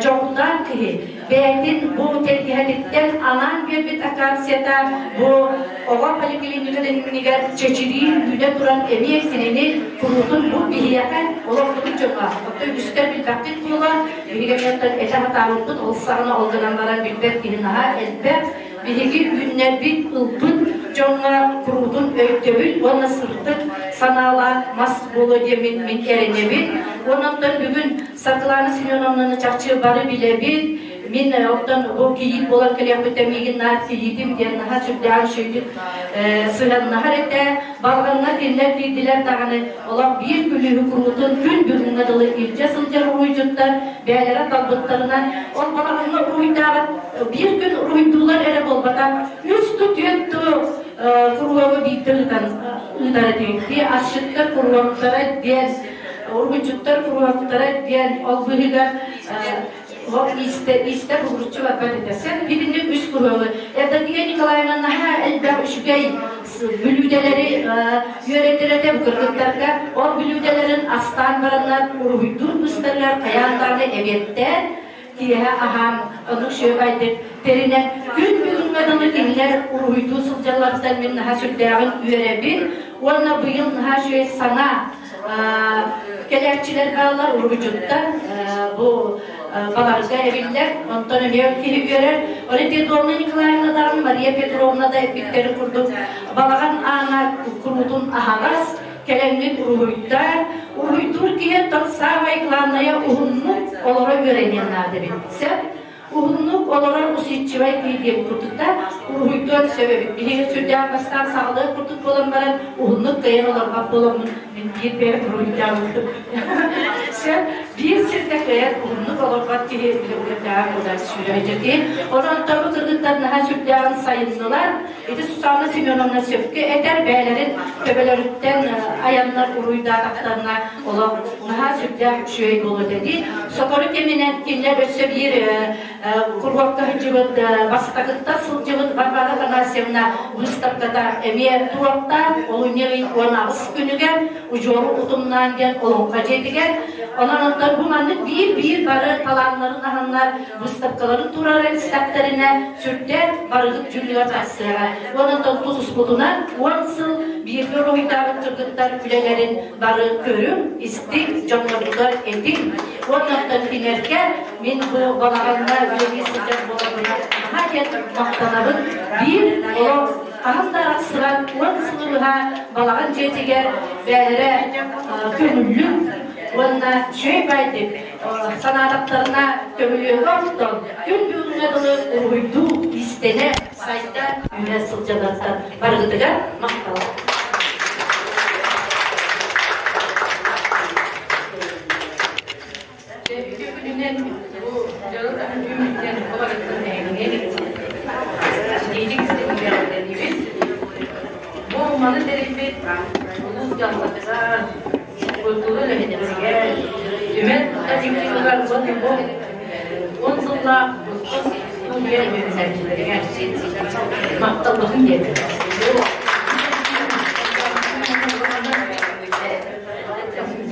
дьоҕурдаах киһи бэйэтин бу тэлгэһэтиттэн анаан биэрбит акацията бу оҕо поликлиникатын иннигэр чэчирии үүнэ туран эмиэ кинини куруутун бу биһиэхэ олохпутун дьоҥҥо оттон үгүстэр билбэппит буола биһиги эмиэттэн этэ сатаабыппыт ол саҕана ол гынан баран билбэт киһи наһаа элбэх биһиги үүннэрбит ылбыт дьоҥҥо куруутун өйдөбүл уонна сырдык санаалаах мас буолуо диэммин мин эрэнэбин. Онон бүгүн Саргылана Семеновнаны чахчы бары билэбит. Мин оттон бу кийиит буолан кэлиэхпиттэн миигин наар кийиитим диэн наһаа сүрдээх үчүгэйдик сыһыаннаһар этэ. Балаҕаҥҥа кинилэр киирдилэр даҕаны олох биир күлүүһү куруутун күн бүгүҥҥэ дылы илдьэ сылдьар уруһуйдьуттар бэйэлэрэ талбыттарынан ол балаҕаҥҥа уруһуйдаабат биир күн уруһуйдуулар эрэ буолбатах үс ту түөрт ту куруһуогу биирдэ ыытан ыытар этибит. Асчыттар куруһуоктара диэн Ургуччуттар куруһуоктара диэн ол быыһыгар истэ истэ булгуччу барбат этэ. Сен билинник үс куруһуогу Евдокия Николаевна наһаа элбэх үчүгэй бүлүүдэлэри үөрэтэр этэ кыргыттарга. Ол бүлүүдэлэрин астаан бараннар уруһуйдуур быстарыгар хайаан даҕаны эбиэттээн киэһэ аһаан оннук сүөгэйдик тэринэн күн бүгүҥҥэ дылы кинилэр уруһуйдуу сылдьалларыттан мин наһаа сүрдээҕин үөрэбин уонна быйыл наһаа үчүгэй саҥа кэлээччилэр бааллар уруһуйдьуттар бу баларга эбиллэр онтон эмиэ киһи үөрэр ол Петровна Николаевна даҕаны Мария Петровна да эппиттэрин курдук балаҕан аана куруутун аһаҕас кэлэҥҥит уруһуйдаар уруһуйдуур киһи тот самое главное уһуннук олоро үөрэниэн наада эбит сөп Уһуннук олорор усидчивай киһи диэн курдук да уруһуйдуон сөп эбит. Биһиги сүрдээх бастаан саҕалыах курдук буолан баран уһуннук кыайан олорбот буоламмын мин биир бэйэм уруһуйдаабыппын. Сөп биир сиргэ кыайан уһуннук олорбот киһи билэ буолар сүүрэ Онон тобу кыргыттар наһаа сүрдээҕин сайыннылар. Ити Сусанна Семеновна сөпкө этэр бэйэлэрин төбөлөрүттэн айаннар уруйдаатахтарына олох наһаа сүрдээх үчүгэй буолуо этэ. Сотору кэминэн кинилэр өссө биир куруһуокка сылдьыбыт, бастакыттан сылдьыбыт Варвара Афанасьевна выставката эмиэ туруохтаах олунньу ый 18 күнүгэр удьуору утумнаан диэн олоҥхо дьиэтигэр. Онон онтон бу маннык биир-биир бары талааннарын аһаннар выставкаларын турарын истэхтэринэ сүрдээх барыгыт дьүллүгэр тахсыаҕа. Онон тус-успутунан 10 сыл бииргэ уруһуйдаабыт кыргыттар үлэлэрин бары көрүҥ, истиҥ, дьонноргутугар этиҥ. Уонна оттон кинилэргэ мин бу балаҕаҥҥа үлэлии сылдьар буоларбынан наһаа диэн махтанабын. Биир олох хаһан да арахсыбат 10 сылы быһа балаҕан дьиэтигэр бэйэлэрэ көҥүллүк уонна үчүгэй баайдык санаатахтарына көмүлүөккэ оттон күн бүгүҥҥэ дылы уруһуйдуу, иистэнэ, сайда, үүнэ сылдьаллартан барыгытыгар махтал. Үтүө күнүнэн бу дьоро түүмүттэн барыттан нэһилиэк Бу маны тэрийбит улуус дьаһалтатыгар, культура үлэһиттэригэр, түмэл коллективыгар уонна бу 10 сыллаах туспа студия үөрэнээччилэригэр махталбытын диэтэ.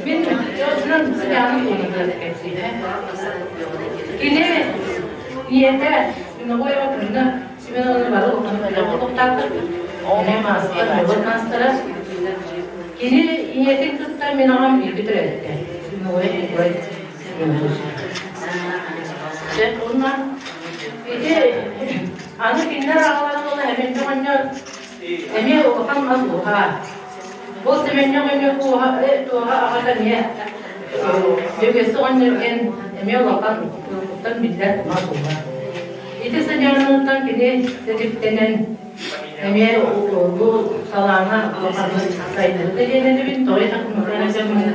Мин дьонунан сыдьааным туһунан кэпсиибин. Кини ийэтэ Виновоева Семеновна бары улахан олохтоохтор. Эмээ маастар, норуот маастара. Кини ийэтин кытта мин аҕам бииргэ төрөөбүттэр. Норуот Николай Семенович. Дьэ, уонна ити аны кинилэр аҕаларын уола Эмэнньэ оҕонньор эмиэ улахан мас уоһа. Ол Сэмэнньэ оҕонньор туоһа аҕата эмиэ Дьөгүөссэ оҕонньор диэн эмиэ улахан уруккуттан биллэр мас уоһа. Ити сыдьааныттан кини төрүттэнэн эмиэ бу салааҥа улаханнык сайдыбыта диэн этэбин, тоҕо диэтэххинэ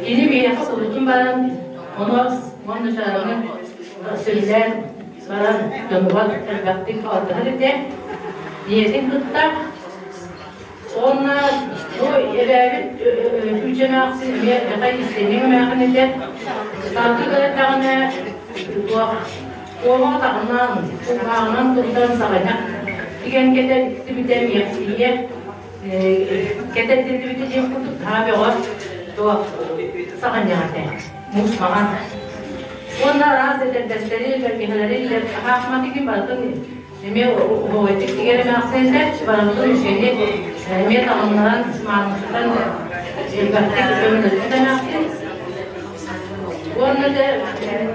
кини биһиэхэ курутун баран онос уонна чараҥы сөбүлээн баран дьонугар элбэхтик алтыһар этэ. Ийэтин кытта уонна бу эбээбит Күүчэ эмээхсин эмиэ эҕэ истиҥ эмээхин этэ. Саргы кэлэттэҕинэ туох Туома атаҕынан, кулгааҕынан туттан саҕынньах тигэн кэтэрдибитэ миэхсийэ кэтэрдиллибитэ диэн курдук наһаа бөҕө туох саҕынньах этэ муус маҥан уонна араас этэрбэстэри бэргэһэлэри хаахматыгын барытын эмиэ уһугайдык тигэр эмээхсин этэ барытын үчүгэйдик эмиэ таҕыннаран маанытытан элбэхтик көмөлөспүт эмээхсин. Уонна дьэ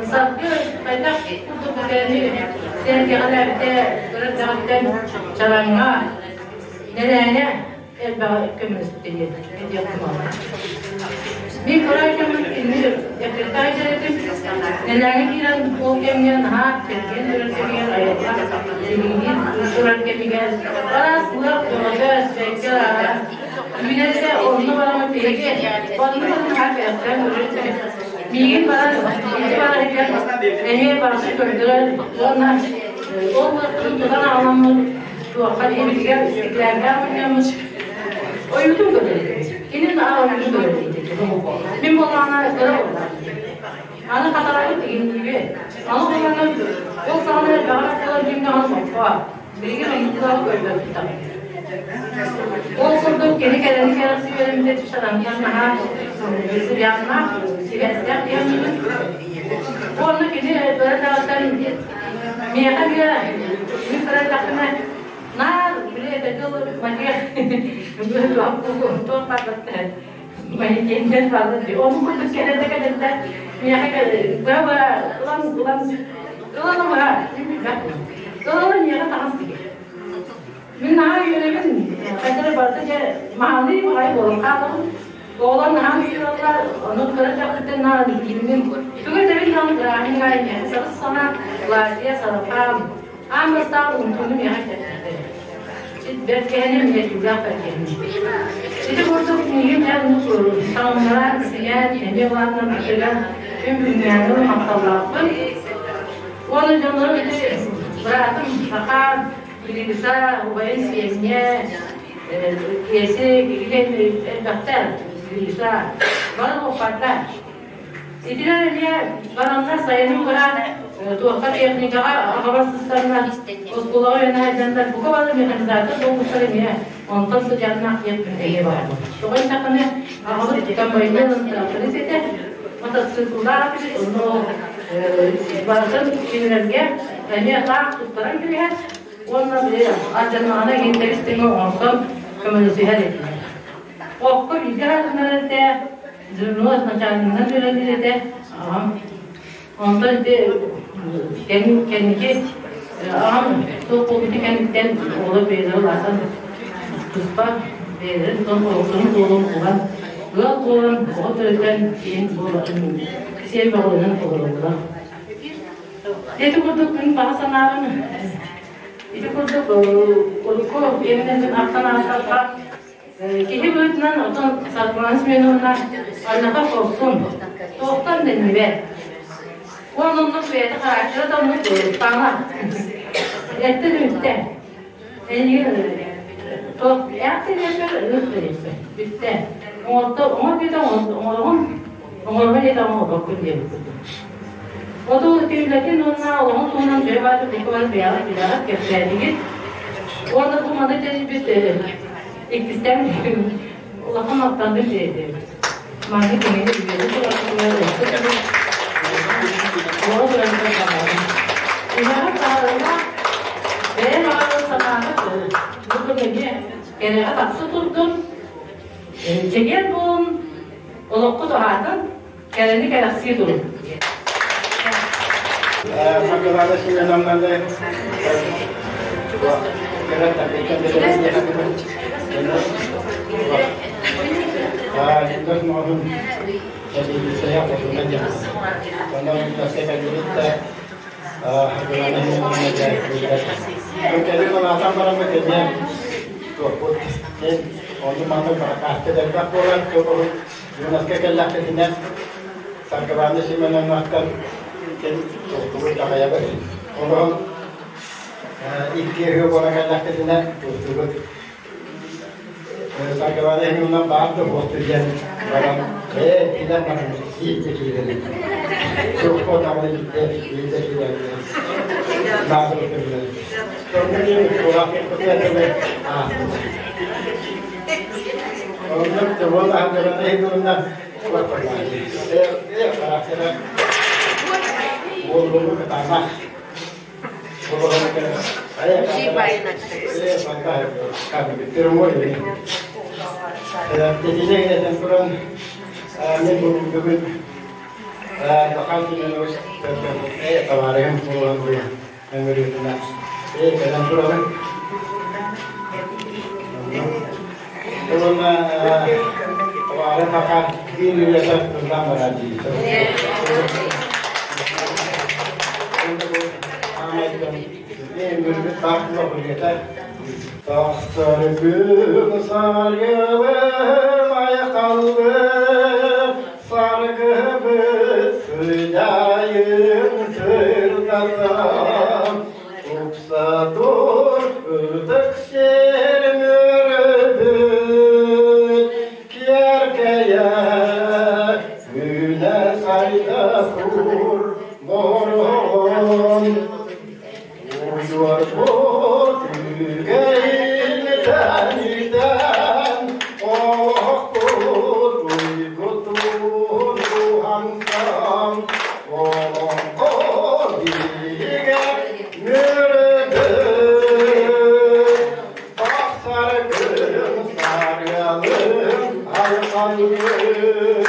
саргы хайдах курдук бэйэни сэргэҕэлээбитэ кыра эрдэҕиттэн чараҥҥа нэлээнэ элбэҕи көмөлөспүтэ диэн этиэхпин баҕарабын. Мин кыра кэммин кинини эппиэттээх этим. Нэлээҥҥэ киирэн ол кэмҥэ наһаа кэргэн турар кэмигэр айылҕа силиҥниир турар кэмигэр араас лыах бөҕөтө сибэкки арааһа Үүнэргэ онно бараммыт биһиги онно наһаа кэрэхсээн көрөр Миигин баран ити барарыгар эмиэ барсы көрдөрөр уонна ол лыахпытын тутан аҕаламмыт туохха диэбитигэр стеклянньаах мунньаммыт ойуутун көрөр этибит. Кини наһаа ойуутун көрөр этибит. Мин буоллаҕына кыра буоллаҕым. Аны хатарабыт тигинниибит. Аны буоллаҕына ол саҕана элбэҕи буолан дьиҥнэҕин соппо. Билигин оннук кыаҕы көрбөппүт Ол курдук кини кэлэни кэрэхсии үөрэммитэ Чараҥтан наһаа сыһыаннаах, сибээстээх диэн Уонна кини кыра даҕаттан миэхэ эмиэ мин кыра эрдэхпинэ наар били этэргэ маньяк туох баарбаттан манекеннэр бааллар дии ол курдук кэлэрдэ кэлэрдэ миэхэ быра-быра ылан ылан ылан ылаа мин билбэппин ылан миэхэ таҥас тигэр Мин наһаа үөрэбин, хайда эрэ барыта дьэ мааны баҕайы буолан хаалабын. Оҕолор наһаа үөрэллэр, ону кыра эрдэхпиттэн наһаа илиибин тугу этэбин даҕаны кыраһын аайы миэхэ сабыс-саҥа Лазия сарапаан аан бастаан унтууну миэхэ кэпсээтэ. Бэркэһэни миниатюрдаах бэркэһэни. Ити курдук миигин дьэ таҥыннаран, сийээн, эмиэ улаатынан бытыгар күн бүгүҥҥээҥи махталлаахпын. Уонна дьоннорум ити быраатым Захар Лиза, убайын сиэнньэ, Киэси, киһи элбэхтэр, Лиза, бары уоппардар. Итинэн эмиэ бараннар сайынын быраат туохха техникаҕа аҕабар сыстарынар, оскуолаҕа үөрэнэ сылдьаннар бука бары механизатор буолбуттар эмиэ онтон сыдьааннаах диэн эйэ баар. Тоҕо диэтэххинэ аҕабыт комбайнерын тракторист этэ, мотоцикллаах эбит, онно барытын кинилэргэ эмиэ таах туттаран кэбиһэр уонна били алдьаннаҕына иһин тэҥэ оҥорсон көмөлөсүһэр этилэр. Окко бииргэ хатынар этэ, звено начальнигынан үлэлиир этэ. Аҕам онтон ити кэнники аҕам суох буолбут кэнниттэн оҕолор бэйэлэрэ улаатан туспа бэйэлэрин тон олохторун суолун булан ыал буолан оҕо төрөтөн сиэн сиэн бөҕөлөнөн олороллор. Ити курдук күн баҕа санаабын ити курдук урукку кэмнэрбин ахтан аастахха киһи быһыытынан отон Саргылана Семеновна Аннаха хорсун, туохтан дэннибэт. Уонна оннук бэйэтэ харааччыра да оннук таҥа. Эттэн үттэ. Эйигин туох ээхтин ырыт бүттэ. Оҥорто оҥор диэтэ оҥороҕун Оҥорбо диэтэ оҥорбоккун диэбит курдук. Оту түүлэтин уонна олоҕун туһунан дьэ бааты букубар бэйэҕит билэҕит, кэпсээтигит. Уонна бу маны тэрийбит иккистээн улахан махталбын тиэрдэбит. Маннык кинини үөрэ тураргытыгар өссө төгүл оҕо тураргытыгар баҕарабын. Үлэҕит таһаарыылаах бэйэ курдук эмиэ кэрэҕэ тахса турдун, чэгиэн буолун, олоххут уһаатын, кэрэни кэрэхсии турун. Саргылана Семеновнаны Саргылана Семеновнаттан Онон икки ырыа буола кэллэхпитинэ туттубут. Саргылана Семеновна баар да буолту диэн баран ээ билэн баран биирдэ киирэбит. Суохпа даҕаны биирдэ биирдэ киирэбит. Наадыр көрүлэр. Сонно диэн кулаах ааспыт. Онно Тимон Саргылана Семеновна Тахсар күн саргылым айқаллы, саргыбыт сыдайын сырдатам, Укса тур ытык сирим өрөбүт, киэркэйэ үүнэ сайда тур морон. Уйуорбут үгэйинтэн үтэн, олохпут уйгутун уһансан, олоҥхо биһигэ мүрүбүт. Тахсар күн сарыалым айхаллыр,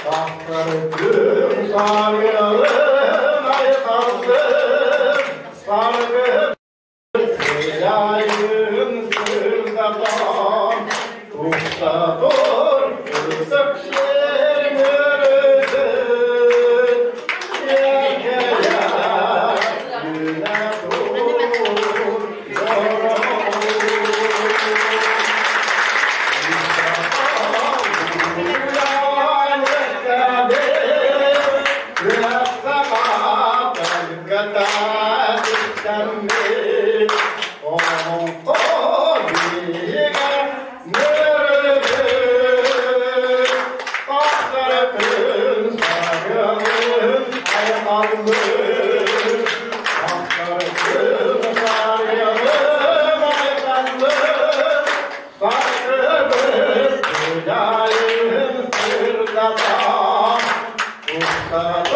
тахсар күн сарыалым айхаллыр, саргы сыйайын сырдатан, туста тур ытык сир мүрүбүт, киэркэйэ үүнэ тур Usta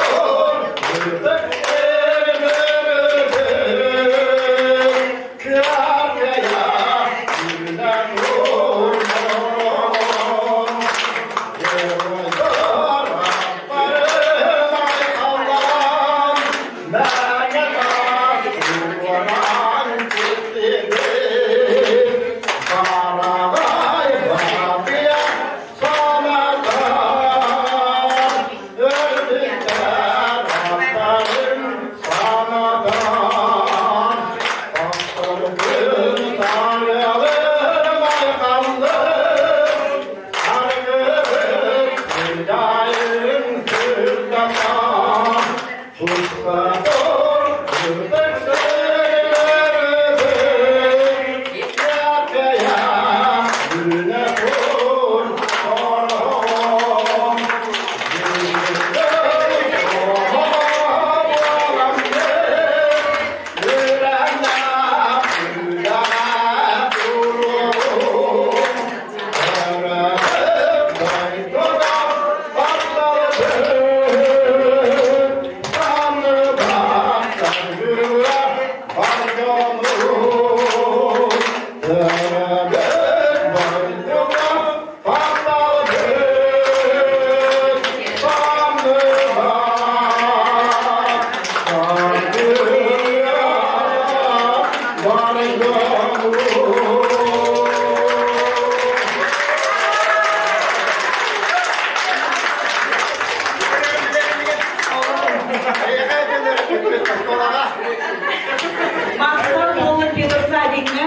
Махтал буолла Петр Савикка.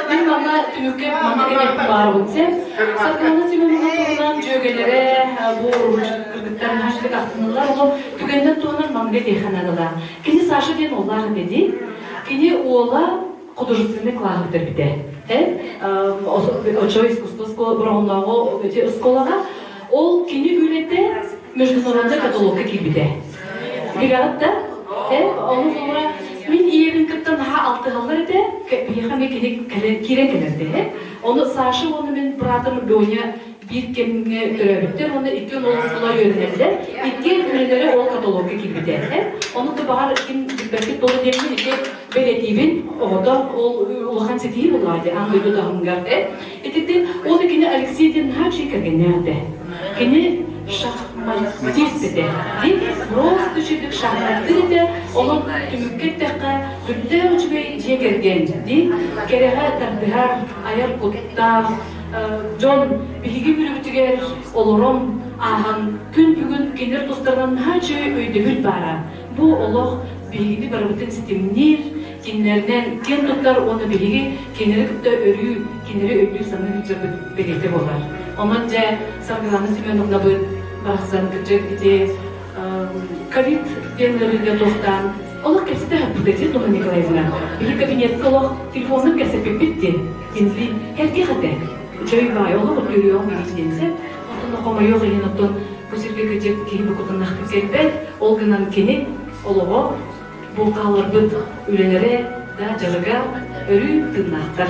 Мин манна түмүккэ манна кэлэн баарбын сен. Саргылана Семеновна туһунан дьүөгэлэрэ бу кыргыттар наһаа ахтынылар. Ол түгэннэр туһунан манга диэхэ наадалаах. Кини Саша диэн уоллаах этэ дии. Кини уола художественный класс бүтэрбитэ. Очо искусство бороҕоннооҕу оскуолаҕа. Ол кини үлэтэ международный каталогка киирбитэ. Билэҕит да? Ону холобура мин ийэбин кытта наһаа алтыһаллар этэ. Биһиэхэ эмиэ кини киирэн кэлэрдэ. Ону Саша уонна мин братым Леня биир кэмҥэ төрөөбүттэр уонна иккиэн ол оскуола үөрэнэллэр. Иккиэн үлэлэрэ ол каталогка киирбитэ. Ону да баҕар ким билбэппит буолуо диэммин ити бэлиэтиибин оҕото ол улахан ситиһии буоллаҕа дии аан дойду таһымыгар. Итинтэн ол кини Алексей диэн наһаа үчүгэй кэргэннээх этэ. Кини шахматист этэ. Дии просто үчүгдүк шахматтыыр этэ. Онон түмүккэ эттэххэ, сүрдээх үчүгэй дьиэ кэргэн дии. Кэрэҕэ тардыһар, айар куттаах дьон биһиги мүрүбүтүгэр олорон ааһан күн бүгүн кинилэр тустарынан наһаа үчүгэй өйдөбүл баара. Бу олох биһигини барыбытын ситимниир, кинилэринэн киэн туттар уонна биһиги кинилэри кытта өрүү кинилэри өйдүү-саныы сылдьарбыт бэлиэтэ буолар. Онон дьэ Саргылана Семеновнабыт барахсан кырдьык ити ковид диэн ыарыыга туохтаан олох кэпсэтэ сыппыт ити Туна Николаевна. Биһи кабинетка олох телефонунан кэпсэппиппит диэн. Кинилиин эргих этэ. Үчүгэй баай олох үтүөрүөҕүн билиитинэн Оттон хомойуох иһин оттон бу сиргэ кырдьык киһи букутуннахтык кэлбэт. Ол гынан кини олоҕо бу хаалларбыт үлэлэрэ да дьарыга өрүү тыыннаахтар.